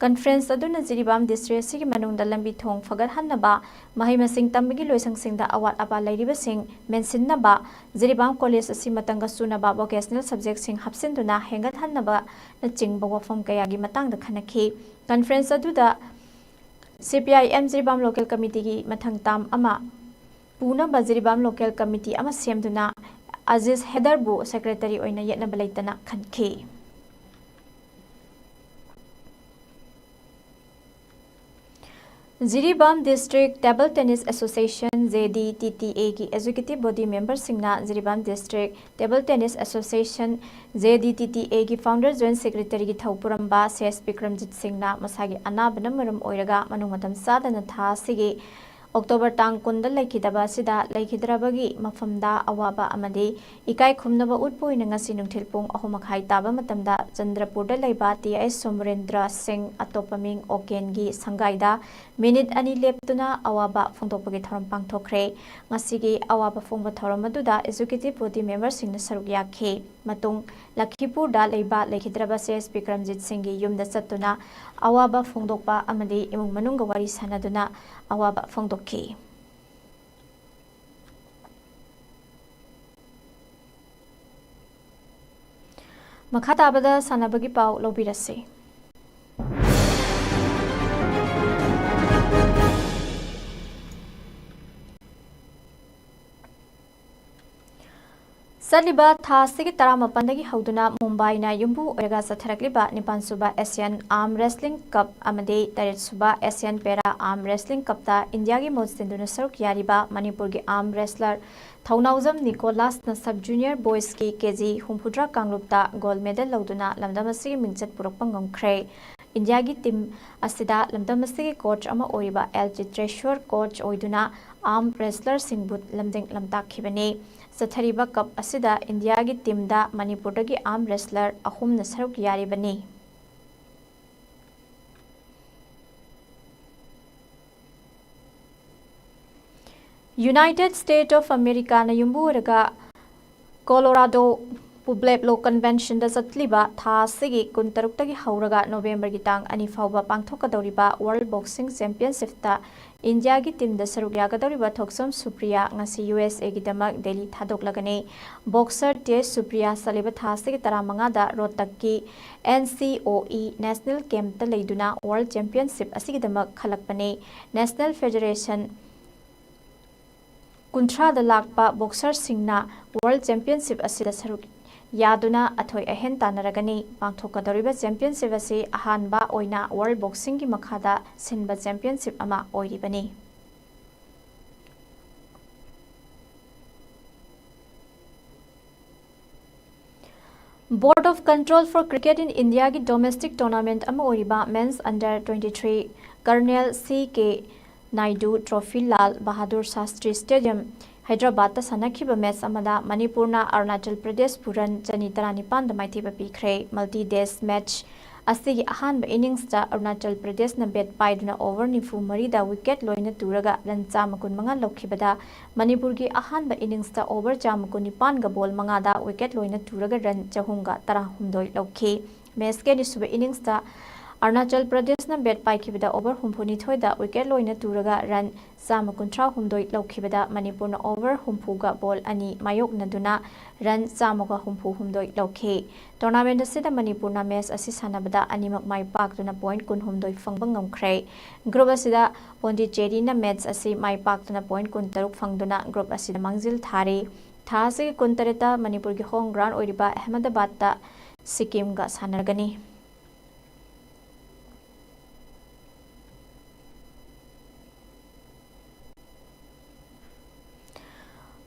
conference ꯑꯗꯨꯅ ꯖꯤꯔꯤꯕꯥꯝ district ꯑꯁꯤꯒꯤ ꯃꯅꯨꯡꯗ ꯂꯝꯕꯤ ꯊꯣꯡ ꯐꯒꯠꯍꯟꯅꯕ, ꯃꯍꯩ ꯃꯁꯤꯡ ꯇꯝꯕꯒꯤ ꯂꯣꯏꯁꯪꯁꯤꯡꯗ ꯑꯋꯥꯠ ꯑꯄꯥ ꯂꯩꯔꯤꯕꯁꯤꯡ ꯃꯦꯟꯁꯤꯟꯅꯕ, ꯖꯤꯔꯤꯕꯥꯝ college ꯑꯁꯤ ꯃꯇꯝꯒ ꯆꯨꯅꯕ vocational subject-ꯁꯤꯡ ꯍꯥꯞꯆꯤꯟꯗꯨꯅ ꯍꯦꯟꯒꯠꯍꯟꯅꯕꯅꯆꯤꯡꯕ ꯋꯥꯐꯝ ꯀꯌꯥꯒꯤ ꯃꯇꯥꯡꯗ ꯈꯟꯅꯈꯤ꯫ Conference ꯑꯗꯨꯗ C P I M Jiribam Local Committee-ꯒꯤ ꯃꯊꯪ term ꯑꯃ ꯄꯨꯅꯕ ꯖꯤꯔꯤꯕꯥꯝ Local Committee ꯑꯃ ꯁꯦꯝꯗꯨꯅ ꯑꯖꯤꯖ ꯍꯦꯗꯔꯕꯨ Secretary ꯑꯣꯏꯅ ꯌꯦꯠꯅꯕ ꯂꯩꯇꯅ ꯈꯟꯈꯤ꯫ Jiribam District Table Tennis Association, J D T T A-ꯒꯤ Executive Body member-ꯁꯤꯡꯅ Jiribam District Table Tennis Association, J D T T A-ꯒꯤ Founder Joint Secretary-ꯒꯤ ꯊꯧ ꯄꯨꯔꯝꯕ ꯁꯦꯁ ꯕꯤꯀ꯭ꯔꯝꯖꯤꯠ ꯁꯤꯡꯅ ꯃꯁꯥꯒꯤ ꯑꯅꯥꯕꯅ ꯃꯔꯝ ꯑꯣꯏꯔꯒ ꯃꯅꯨꯡ ꯃꯇꯝ ꯆꯥꯗꯅ ꯊꯥ ꯑꯁꯤꯒꯤ October ꯇꯥꯡ ꯀꯨꯟꯗ ꯂꯩꯈꯤꯗꯕ ꯑꯁꯤꯗ ꯂꯩꯈꯤꯗ꯭ꯔꯕꯒꯤ ꯃꯐꯝꯗ ꯑꯋꯥꯕ ꯑꯃꯗꯤ ꯏꯀꯥꯏ ꯈꯨꯝꯅꯕ ꯎꯠꯄ ꯑꯣꯏꯅ ꯉꯁꯤ ꯅꯨꯡꯊꯤꯜ ꯄꯨꯡ ꯑꯍꯨꯝ ꯃꯈꯥꯏ ꯇꯥꯕ ꯃꯇꯝꯗ ꯆꯟꯗ꯭ꯔꯄꯨꯔꯗ ꯂꯩꯕ T I ꯁꯣꯃꯔꯦꯟꯗ꯭ꯔ ꯁꯤꯡ, ꯑꯇꯣꯞꯄ ꯃꯤꯡ ꯑꯣꯀꯦꯟꯒꯤ ꯁꯪꯒꯥꯏꯗ minute ꯑꯅꯤ ꯂꯦꯞꯇꯨꯅ ꯑꯋꯥꯕ ꯐꯣꯡꯗꯣꯛꯄꯒꯤ ꯊꯧꯔꯝ ꯄꯥꯡꯊꯣꯛꯈ꯭ꯔꯦ꯫ ꯉꯁꯤꯒꯤ ꯑꯋꯥꯕ ꯐꯣꯡꯕ ꯊꯧꯔꯝ ꯑꯗꯨꯗ Executive Body member-ꯁꯤꯡꯅ ꯁꯔꯨꯛ ꯌꯥꯈꯤ꯫ ꯃꯇꯨꯡ ꯂꯈꯤꯄꯨꯔꯗ ꯂꯩꯕ ꯂꯩꯈꯤꯗ꯭ꯔꯕ ꯁꯦꯁ ꯕꯤꯀ꯭ꯔꯝꯖꯤꯠ ꯁꯤꯡꯒꯤ ꯌꯨꯝꯗ ꯆꯠꯇꯨꯅ ꯑꯋꯥꯕ ꯐꯣꯡꯗꯣꯛꯄ ꯑꯃꯗꯤ ꯏꯃꯨꯡ ꯃꯅꯨꯡꯒ ꯋꯥꯔꯤ ꯁꯥꯅꯗꯨꯅ ꯑꯋꯥꯕ ꯐꯣꯡꯗꯣꯛꯈꯤ꯫ ꯃꯈꯥ ꯇꯥꯕꯗ ꯁꯥꯟꯅꯕꯒꯤ ꯄꯥꯎ ꯂꯧꯕꯤꯔꯁꯤ꯫ ꯆꯠꯂꯤꯕ ꯊꯥ ꯑꯁꯤꯒꯤ ꯇꯔꯥꯃꯥꯄꯟꯗꯒꯤ ꯍꯧꯗꯨꯅ ꯃꯨꯝꯕꯥꯏꯅ ꯌꯨꯝꯕꯨ ꯑꯣꯏꯔꯒ ꯆꯠꯊꯔꯛꯂꯤꯕ ꯅꯤꯄꯥꯟ ꯁꯨꯕ Asian Arm Wrestling Cup ꯑꯃꯗꯤ ꯇꯔꯦꯠ ꯁꯨꯕ Asian Para Arm Wrestling Cup-ꯇ ꯏꯟꯗꯤꯌꯥꯒꯤ ꯃꯍꯨꯠ ꯁꯤꯟꯗꯨꯅ ꯁꯔꯨꯛ ꯌꯥꯔꯤꯕ ꯃꯅꯤꯄꯨꯔꯒꯤ arm wrestler ꯊꯧꯅꯥꯎꯖꯝ ꯅꯤꯀꯣꯂꯥꯁꯅ sub junior boys-ꯀꯤ K G ꯍꯨꯝꯐꯨꯇꯔꯥ ꯀꯥꯡꯂꯨꯞꯇ gold medal ꯂꯧꯗꯨꯅ ꯂꯝꯗꯝ ꯑꯁꯤꯒꯤ ꯃꯤꯡꯆꯠ ꯄꯨꯔꯛꯄ ꯉꯝꯈ꯭ꯔꯦ꯫ ꯏꯟꯗꯤꯌꯥꯒꯤ team ꯑꯁꯤꯗ ꯂꯝꯗꯝ ꯑꯁꯤꯒꯤ coach ꯑꯃ ꯑꯣꯏꯔꯤꯕ L ꯆꯤꯇ꯭ꯔꯦꯁ꯭ꯋꯔ coach ꯑꯣꯏꯗꯨꯅ arm wrestler-ꯁꯤꯡꯕꯨ ꯂꯝꯖꯤꯡ ꯂꯝꯇꯥꯛꯈꯤꯕꯅꯤ꯫ ꯆꯠꯊꯔꯤꯕ ꯀꯞ ꯑꯁꯤꯗ ꯏꯟꯗꯤꯌꯥꯒꯤ ꯇꯤꯝꯗ ꯃꯅꯤꯄꯨꯔꯗꯒꯤ ꯑꯥꯔꯝ ꯔꯦꯁꯂꯔ ꯑꯍꯨꯝꯅ ꯁꯔꯨꯛ ꯌꯥꯔꯤꯕꯅꯤ꯫ United States of Americaꯅ ꯌꯨꯝꯕꯨ ꯑꯣꯏꯔꯒ ꯀꯣꯂꯣꯔꯥꯗꯣ ꯄꯨꯕ꯭ꯂꯦꯞꯂꯣ ꯀꯟꯚꯦꯟꯁꯟꯗ ꯆꯠꯂꯤꯕ ꯊꯥ ꯑꯁꯤꯒꯤ ꯀꯨꯟꯇꯔꯨꯛꯇꯒꯤ ꯍꯧꯔꯒ ꯅꯣꯕꯦꯝꯕꯔꯒꯤ ꯇꯥꯡ ꯑꯅꯤ ꯐꯥꯎꯕ ꯄꯥꯡꯊꯣꯛꯀꯗꯧꯔꯤꯕ ꯋꯥꯔꯜ ꯕꯣꯛꯁꯤꯡ ꯆꯦꯝꯄꯤꯌꯟꯁꯤꯞꯇ ꯏꯟꯗꯤꯌꯥꯒꯤ ꯇꯤꯝꯗ ꯁꯔꯨꯛ ꯌꯥꯒꯗꯧꯔꯤꯕ ꯊꯣꯛꯆꯣꯝ ꯁꯨꯄ꯭ꯔꯤꯌꯥ ꯉꯁꯤ U S ꯑꯦꯒꯤꯗꯃꯛ Delhi ꯊꯥꯗꯣꯛꯂꯒꯅꯤ꯫ Boxer ꯇꯦꯖ Supriya ꯆꯠꯂꯤꯕ ꯊꯥ ꯑꯁꯤꯒꯤ ꯇꯔꯥꯃꯉꯥꯗ ꯔꯣꯍꯇꯛꯀꯤ ꯑꯦꯟ ꯁꯤ ꯑꯣ ꯏ ꯅꯦꯁꯅꯦꯜ ꯀꯦꯝꯞꯇ ꯂꯩꯗꯨꯅ ꯋꯥꯔꯜ ꯆꯦꯝꯄꯤꯌꯟꯁꯤꯞ ꯑꯁꯤꯒꯤꯗꯃꯛ ꯈꯜꯂꯛꯄꯅꯤ꯫ ꯅꯦꯁꯅꯦꯜ ꯐꯦꯗꯔꯦꯁꯟ ꯀꯨꯟꯊ꯭ꯔꯥꯗ ꯂꯥꯛꯄ ꯕꯣꯛꯁꯔꯁꯤꯡꯅ ꯋꯥꯔꯜ ꯆꯦꯝꯄꯤꯌꯟꯁꯤꯞ ꯑꯁꯤꯗ ꯁꯔꯨꯛ ꯌꯥꯗꯨꯅ ꯑꯊꯣꯏ ꯑꯍꯦꯟ ꯇꯥꯟꯅꯔꯒꯅꯤ꯫ ꯄꯥꯡꯊꯣꯛꯀꯗꯧꯔꯤꯕ ꯆꯦꯝꯄꯤꯌꯟꯁꯤꯞ ꯑꯁꯤ ꯑꯍꯥꯟꯕ ꯑꯣꯏꯅ ꯋꯥꯔꯜ ꯕꯣꯛꯁꯤꯡꯒꯤ ꯃꯈꯥꯗ ꯁꯤꯟꯕ ꯆꯦꯝꯄꯤꯌꯟꯁꯤꯞ ꯑꯃ ꯑꯣꯏꯔꯤꯕꯅꯤ꯫ Board of Control for Cricket in Indiaꯒꯤ ꯗꯣꯃꯦꯁꯇꯤꯛ ꯇꯣꯔꯅꯥꯃꯦꯟꯠ ꯑꯃ ꯑꯣꯏꯔꯤꯕ men's under twenty three colonel C K Naidu trophy Lal Bahadur Shastri stadium, ꯍꯩꯗ꯭ꯔꯕꯥꯗꯇ ꯁꯥꯟꯅꯈꯤꯕ ꯃꯦꯆ ꯑꯃꯗ ꯃꯅꯤꯄꯨꯔꯅ ꯑꯔꯨꯅꯥꯆꯜ ꯄ꯭ꯔꯗꯦꯁꯄꯨ ꯔꯟ ꯆꯅꯤ ꯇꯔꯥꯅꯤꯄꯥꯟꯗ ꯃꯥꯏꯊꯤꯕ ꯄꯤꯈ꯭ꯔꯦ꯫ ꯃꯜꯇꯤ ꯗꯦꯁ ꯃꯦꯆ ꯑꯁꯤꯒꯤ ꯑꯍꯥꯟꯕ ꯏꯅꯤꯡꯁꯇ ꯑꯔꯨꯅꯥꯆꯜ ꯄ꯭ꯔꯗꯦꯁꯅ ꯕꯦꯠ ꯄꯥꯏꯗꯨꯅ ꯑꯣꯚꯔ ꯅꯤꯐꯨ ꯃꯔꯤꯗ ꯋꯤꯀꯦꯠ ꯂꯣꯏꯅ ꯇꯨꯔꯒ ꯔꯟ ꯆꯥꯝꯃ ꯀꯨꯟꯃꯉꯥ ꯂꯧꯈꯤꯕꯗ, ꯃꯅꯤꯄꯨꯔꯒꯤ ꯑꯍꯥꯟꯕ ꯏꯅꯤꯡꯁꯇ ꯑꯣꯚꯔ ꯆꯥꯝꯃ ꯀꯨꯟꯅꯤꯄꯥꯟꯒ ꯕꯣꯜ ꯃꯉꯥꯗ ꯋꯤꯀꯦꯠ ꯂꯣꯏꯅ ꯇꯨꯔꯒ ꯔꯟ ꯆꯍꯨꯝꯒ ꯇꯔꯥꯍꯨꯝꯗꯣꯏ ꯂꯧꯈꯤ꯫ ꯃꯦꯆꯀꯤ ꯑꯅꯤꯁꯨꯕ ꯏꯅꯤꯡꯁꯇ ꯑꯔꯨꯅꯥꯆꯜ ꯄ꯭ꯔꯗꯦꯁꯅ ꯕꯦꯠ ꯄꯥꯏꯈꯤꯕꯗ ꯑꯣꯚꯔ ꯍꯨꯝꯐꯨꯅꯤꯊꯣꯏꯗ ꯋꯤꯀꯦꯠ ꯂꯣꯏꯅ ꯇꯨꯔꯒ ꯔꯟ ꯆꯥꯝꯃ ꯀꯨꯟꯊ꯭ꯔꯥ ꯍꯨꯝꯗꯣꯏ ꯂꯧꯈꯤꯕꯗ, ꯃꯅꯤꯄꯨꯔꯅ ꯑꯣꯚꯔ ꯍꯨꯝꯐꯨꯒ ꯕꯣꯜ ꯑꯅꯤ ꯃꯥꯌꯣꯛꯅꯗꯨꯅ ꯔꯟ ꯆꯥꯝꯃꯒ ꯍꯨꯝꯐꯨ ꯍꯨꯝꯗꯣꯏ ꯂꯧꯈꯤ꯫ ꯇꯣꯔꯅꯥꯃꯦꯟꯠ ꯑꯁꯤꯗ ꯃꯅꯤꯄꯨꯔꯅ ꯃꯦꯆ ꯑꯁꯤ ꯁꯥꯟꯅꯕꯗ ꯑꯅꯤꯃꯛ ꯃꯥꯏ ꯄꯥꯛꯇꯨꯅ ꯄꯣꯏꯟꯠ ꯀꯨꯟꯍꯨꯝꯗꯣꯏ ꯐꯪꯕ ꯉꯝꯈ꯭ꯔꯦ꯫ ꯒ꯭ꯔꯨꯞ ꯑꯁꯤꯗ ꯄꯣꯟꯗꯤꯆꯦꯔꯤꯅ ꯃꯦꯆ ꯑꯁꯤ ꯃꯥꯏ ꯄꯥꯛꯇꯨꯅ ꯄꯣꯏꯟꯠ ꯀꯨꯟꯇꯔꯨꯛ ꯐꯪꯗꯨꯅ ꯒ꯭ꯔꯨꯞ ꯑꯁꯤꯗ ꯃꯥꯡꯖꯤꯜ ꯊꯥꯔꯤ꯫ ꯊꯥ ꯑꯁꯤꯒꯤ ꯀꯨꯟꯇꯔꯦꯠꯇ ꯃꯅꯤꯄꯨꯔꯒꯤ ꯍꯣꯝ ꯒ꯭ꯔꯥꯎꯟ ꯑꯣꯏꯔꯤꯕ ꯑꯍꯃꯗꯕꯥꯗꯇ ꯁꯤꯛꯀꯤꯝꯒ ꯁꯥꯟꯅꯔꯒꯅꯤ꯫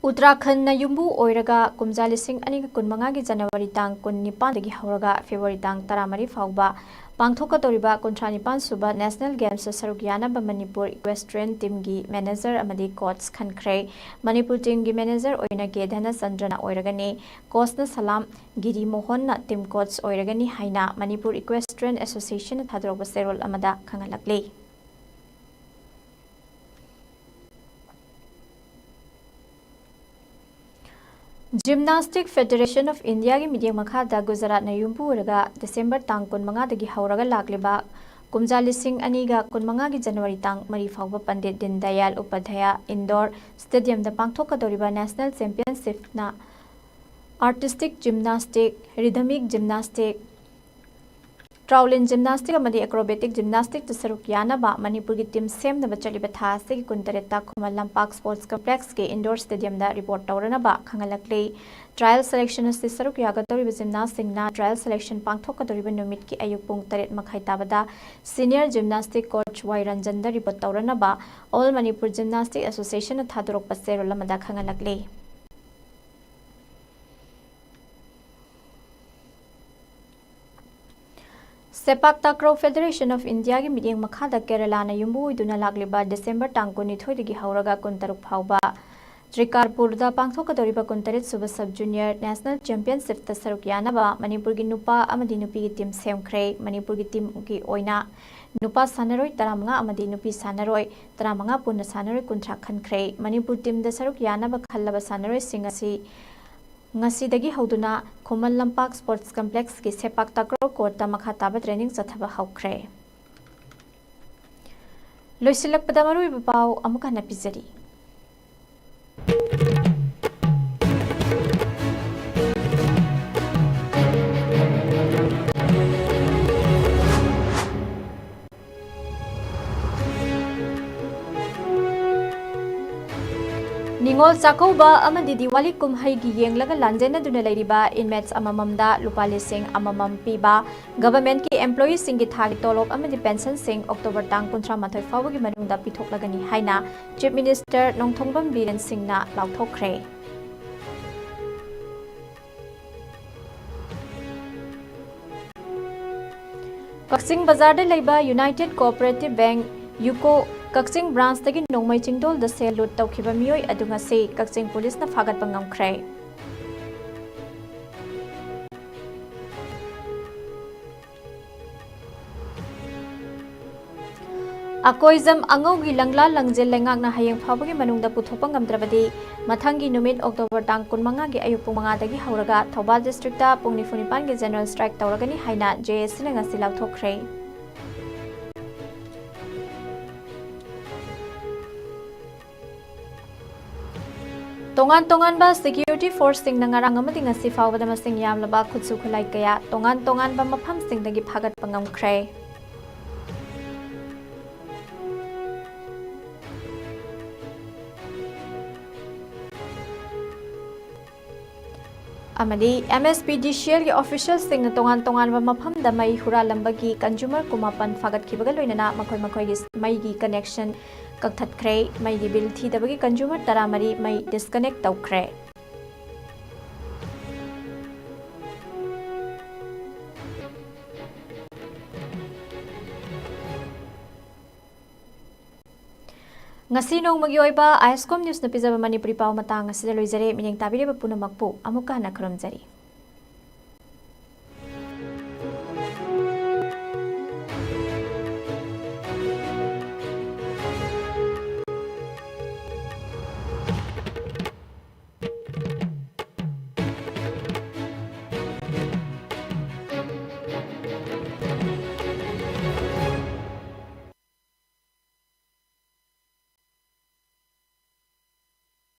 ꯎꯠꯇꯔꯥꯈꯟꯗꯅ ꯌꯨꯝꯕꯨ ꯑꯣꯏꯔꯒ ꯀꯨꯝꯖꯥ ꯂꯤꯁꯤꯡ ꯑꯅꯤꯒ ꯀꯨꯟꯃꯉꯥꯒꯤ ꯖꯅꯋꯥꯔꯤ ꯇꯥꯡ ꯀꯨꯟꯅꯤꯄꯥꯟꯗꯒꯤ ꯍꯧꯔꯒ ꯐꯦꯕ꯭ꯔꯨꯋꯥꯔꯤ ꯇꯥꯡ ꯇꯔꯥꯃꯔꯤ ꯐꯥꯎꯕ ꯄꯥꯡꯊꯣꯛꯀꯗꯧꯔꯤꯕ ꯀꯨꯟꯊ꯭ꯔꯥ ꯅꯤꯄꯥꯟ ꯁꯨꯕ National Games ꯇ ꯁꯔꯨꯛ ꯌꯥꯅꯕ ꯃꯅꯤꯄꯨꯔ Equestrian Team ꯒꯤ manager ꯑꯃꯗꯤ coach ꯈꯟꯈ꯭ꯔꯦ꯫ ꯃꯅꯤꯄꯨꯔ team ꯒꯤ manager ꯑꯣꯏꯅ ꯀꯦ ꯙꯅꯆꯟꯗ꯭ꯔꯅ ꯑꯣꯏꯔꯒꯅꯤ꯫ Coach ꯅ ꯁꯂꯥꯝ ꯒꯤꯔꯤ ꯃꯣꯍꯟꯅ team coach ꯑꯣꯏꯔꯒꯅꯤ ꯍꯥꯏꯅ ꯃꯅꯤꯄꯨꯔ Equestrian Association ꯅ ꯊꯥꯗꯣꯔꯛꯄ ꯆꯦꯔꯣꯜ ꯑꯃꯗ ꯈꯪꯍꯜꯂꯛꯂꯤ꯫ Gymnastic Federation of India ꯒꯤ ꯃꯤꯠꯌꯦꯡ ꯃꯈꯥꯗ ꯒꯨꯖꯔꯥꯠꯅ ꯌꯨꯝꯕꯨ ꯑꯣꯏꯔꯒ ꯗꯤꯁꯦꯝꯕꯔ ꯇꯥꯡ ꯀꯨꯟꯃꯉꯥꯗꯒꯤ ꯍꯧꯔꯒ ꯂꯥꯛꯂꯤꯕ ꯀꯨꯝꯖꯥ ꯂꯤꯁꯤꯡ ꯑꯅꯤꯒ ꯀꯨꯟꯃꯉꯥꯒꯤ ꯖꯅꯋꯥꯔꯤ ꯇꯥꯡ ꯃꯔꯤ ꯐꯥꯎꯕ ꯄꯟꯗꯤꯠ ꯗꯤꯟ ꯗꯌꯥꯜ ꯎꯄꯥꯙ꯭ꯌꯥꯌ Indoor Stadium ꯗ ꯄꯥꯡꯊꯣꯛꯀꯗꯧꯔꯤꯕ National Championship ꯅ Artistic Gymnastic, Rhythmic Gymnastic, Traolin Gymnastic ꯑꯃꯗꯤ Acrobatic Gymnastic ꯇ ꯁꯔꯨꯛ ꯌꯥꯅꯕ ꯃꯅꯤꯄꯨꯔꯒꯤ team ꯁꯦꯝꯅꯕ ꯆꯠꯂꯤꯕ ꯊꯥ ꯑꯁꯤꯒꯤ ꯀꯨꯟꯇꯔꯦꯠꯇ ꯈꯨꯃꯟ ꯂꯝꯄꯥꯛ Sports Complex ꯀꯤ Indoor Stadium ꯗ report ꯇꯧꯔꯅꯕ ꯈꯪꯍꯜꯂꯛꯂꯤ꯫ Trial selection ꯑꯁꯤ ꯁꯔꯨꯛ ꯌꯥꯒꯗꯧꯔꯤꯕ gymnast ꯁꯤꯡꯅ trial selection ꯄꯥꯡꯊꯣꯛꯀꯗꯧꯔꯤꯕ ꯅꯨꯃꯤꯠꯀꯤ ꯑꯌꯨꯛ ꯄꯨꯡ ꯇꯔꯦꯠ ꯃꯈꯥꯏ ꯇꯥꯕꯗ senior gymnastic coach ꯋꯥꯏ ꯔꯟꯖꯟꯗ report ꯇꯧꯔꯅꯕ All Manipur Gymnastic Association ꯅ ꯊꯥꯗꯣꯔꯛꯄ ꯆꯦꯔꯣꯜ ꯑꯃꯗ ꯈꯪꯍꯜꯂꯛꯂꯤ꯫ Sepak Takraw Federation of India ꯒꯤ ꯃꯤꯠꯌꯦꯡ ꯃꯈꯥꯗ ꯀꯦꯔꯂꯥꯅ ꯌꯨꯝꯕꯨ ꯑꯣꯏꯗꯨꯅ ꯂꯥꯛꯂꯤꯕ ꯗꯤꯁꯦꯝꯕꯔ ꯇꯥꯡ ꯀꯨꯟꯅꯤꯊꯣꯏꯗꯒꯤ ꯍꯧꯔꯒ ꯀꯨꯟꯇꯔꯨꯛ ꯐꯥꯎꯕ ꯇ꯭ꯔꯤꯀꯥꯔꯄꯨꯔꯗ ꯄꯥꯡꯊꯣꯛꯀꯗꯧꯔꯤꯕ ꯀꯨꯟꯇꯔꯦꯠ ꯁꯨꯕ Sub Junior National Championship ꯇ ꯁꯔꯨꯛ ꯌꯥꯅꯕ ꯃꯅꯤꯄꯨꯔꯒꯤ ꯅꯨꯄꯥ ꯑꯃꯗꯤ ꯅꯨꯄꯤꯒꯤ team ꯁꯦꯝꯈ꯭ꯔꯦ꯫ ꯃꯅꯤꯄꯨꯔꯒꯤ team ꯒꯤ ꯑꯣꯏꯅ ꯅꯨꯄꯥ ꯁꯥꯟꯅꯔꯣꯏ ꯇꯔꯥꯃꯉꯥ ꯑꯃꯗꯤ ꯅꯨꯄꯤ ꯁꯥꯟꯅꯔꯣꯏ ꯇꯔꯥꯃꯉꯥ ꯄꯨꯟꯅ ꯁꯥꯟꯅꯔꯣꯏ ꯀꯨꯟꯊ꯭ꯔꯥ ꯈꯟꯈ꯭ꯔꯦ꯫ ꯃꯅꯤꯄꯨꯔ team ꯗ ꯁꯔꯨꯛ ꯌꯥꯅꯕ ꯈꯜꯂꯕ ꯁꯥꯟꯅꯔꯣꯏꯁꯤꯡ ꯑꯁꯤ ꯉꯁꯤꯗꯒꯤ ꯍꯧꯗꯨꯅ ꯈꯨꯃꯟ ꯂꯝꯄꯥꯛ Sports Complex ꯀꯤ Sepak Takraw Court ꯇ ꯃꯈꯥ ꯇꯥꯕ training ꯆꯠꯊꯕ ꯍꯧꯈ꯭ꯔꯦ꯫ ꯂꯣꯏꯁꯤꯜꯂꯛꯄꯗ ꯃꯔꯨꯑꯣꯏꯕ ꯄꯥꯎ ꯑꯃꯨꯛ ꯍꯟꯅ ꯄꯤꯖꯔꯤ꯫ ꯅꯤꯉꯣꯜ ꯆꯥꯛꯀꯧꯕ ꯑꯃꯗꯤ ꯗꯤꯋꯥꯂꯤ ꯀꯨꯝꯍꯩꯒꯤ ꯌꯦꯡꯂꯒ ꯂꯥꯟꯖꯦꯟꯅꯗꯨꯅ ꯂꯩꯔꯤꯕ inmates ꯑꯃꯃꯝꯗ ꯂꯨꯄꯥ ꯂꯤꯁꯤꯡ ꯑꯃꯃꯝ ꯄꯤꯕ, governmentꯀꯤ employeeꯁꯤꯡꯒꯤ ꯊꯥꯒꯤ ꯇꯣꯂꯣꯞ ꯑꯃꯗꯤ pensionꯁꯤꯡ October ꯇꯥꯡ ꯀꯨꯟꯊ꯭ꯔꯥ ꯃꯥꯊꯣꯏ ꯐꯥꯎꯕꯒꯤ ꯃꯅꯨꯡꯗ ꯄꯤꯊꯣꯛꯂꯒꯅꯤ ꯍꯥꯏꯅ Chief Minister ꯅꯣꯡꯊꯣꯝꯕꯝ ꯕꯤꯔꯦꯟ ꯁꯤꯡꯅ ꯂꯥꯎꯊꯣꯛꯈ꯭ꯔꯦ꯫ ꯀꯛꯆꯤꯡ ꯕꯖꯥꯔꯗ ꯂꯩꯕ United Cooperative Bank, ꯌꯨꯀꯣ, ꯀꯛꯆꯤꯡ branchꯇꯒꯤ ꯅꯣꯡꯃꯩ ꯆꯤꯡꯗꯣꯜꯗ ꯁꯦꯜ ꯂꯨꯠ ꯇꯧꯈꯤꯕ ꯃꯤꯑꯣꯏ ꯑꯗꯨ ꯉꯁꯤ ꯀꯛꯆꯤꯡ ꯄꯨꯂꯤꯁꯅ ꯐꯥꯒꯠꯄ ꯉꯝꯈ꯭ꯔꯦ꯫ ꯑꯀꯣꯏꯖꯝ ꯑꯉꯧꯒꯤ ꯂꯪꯂꯥ ꯂꯪꯖꯦꯜ ꯂꯩꯉꯥꯛꯅ ꯍꯌꯦꯡ ꯐꯥꯎꯕꯒꯤ ꯃꯅꯨꯡꯗ ꯄꯨꯊꯣꯛꯄ ꯉꯝꯗ꯭ꯔꯕꯗꯤ, ꯃꯊꯪꯒꯤ ꯅꯨꯃꯤꯠ October ꯇꯥꯡ ꯀꯨꯟꯃꯉꯥꯒꯤ ꯑꯌꯨꯛ ꯄꯨꯡ ꯃꯉꯥꯗꯒꯤ ꯍꯧꯔꯒ ꯊꯧꯕꯥꯜ districtꯇ ꯄꯨꯡ ꯅꯤꯐꯨ ꯅꯤꯄꯥꯟꯒꯤ general strike ꯇꯧꯔꯒꯅꯤ ꯍꯥꯏꯅ JACꯅ ꯉꯁꯤ ꯂꯥꯎꯊꯣꯛꯈ꯭ꯔꯦ꯫ ꯇꯣꯉꯥꯟ ꯇꯣꯉꯥꯟꯕ security forceꯁꯤꯡꯅ ꯉꯔꯥꯡ ꯑꯃꯗꯤ ꯉꯁꯤ ꯐꯥꯎꯕꯗ ꯃꯁꯤꯡ ꯌꯥꯝꯂꯕ ꯈꯨꯠꯁꯨ ꯈꯨꯠꯂꯥꯏ ꯀꯌꯥ ꯇꯣꯉꯥꯟ ꯇꯣꯉꯥꯟꯕ ꯃꯐꯝꯁꯤꯡꯗꯒꯤ ꯐꯥꯒꯠꯄ ꯉꯝꯈ꯭ꯔꯦ꯫ ꯑꯃꯗꯤ MSPDCLꯒꯤ officialꯁꯤꯡꯅ ꯇꯣꯉꯥꯟ ꯇꯣꯉꯥꯟꯕ ꯃꯐꯝꯗ ꯃꯩ ꯍꯨꯔꯥꯜꯂꯝꯕꯒꯤ consumer ꯀꯨꯟꯃꯥꯄꯟ ꯐꯥꯒꯠꯈꯤꯕꯒ ꯂꯣꯏꯅꯅ ꯃꯈꯣꯏ ꯃꯈꯣꯏꯒꯤ ꯃꯩꯒꯤ connection ꯀꯛꯊꯠꯈ꯭ꯔꯦ꯫ ꯃꯩꯒꯤ bill ꯊꯤꯗꯕꯒꯤ consumer ꯇꯔꯥꯃꯔꯤ ꯃꯩ disconnect ꯇꯧꯈ꯭ꯔꯦ꯫ ꯉꯁꯤ ꯅꯣꯡꯃꯒꯤ ꯑꯣꯏꯕ ISCOM Newsꯅ ꯄꯤꯖꯕ ꯃꯅꯤꯄꯨꯔꯤ ꯄꯥꯎ ꯃꯇꯥꯡ ꯑꯁꯤꯗ ꯂꯣꯏꯖꯔꯦ꯫ ꯃꯤꯠꯌꯦꯡ ꯇꯥꯕꯤꯔꯤꯕ ꯄꯨꯝꯅꯃꯛꯄꯨ ꯑꯃꯨꯛꯀ ꯍꯟꯅ ꯈꯨꯔꯨꯝꯖꯔꯤ꯫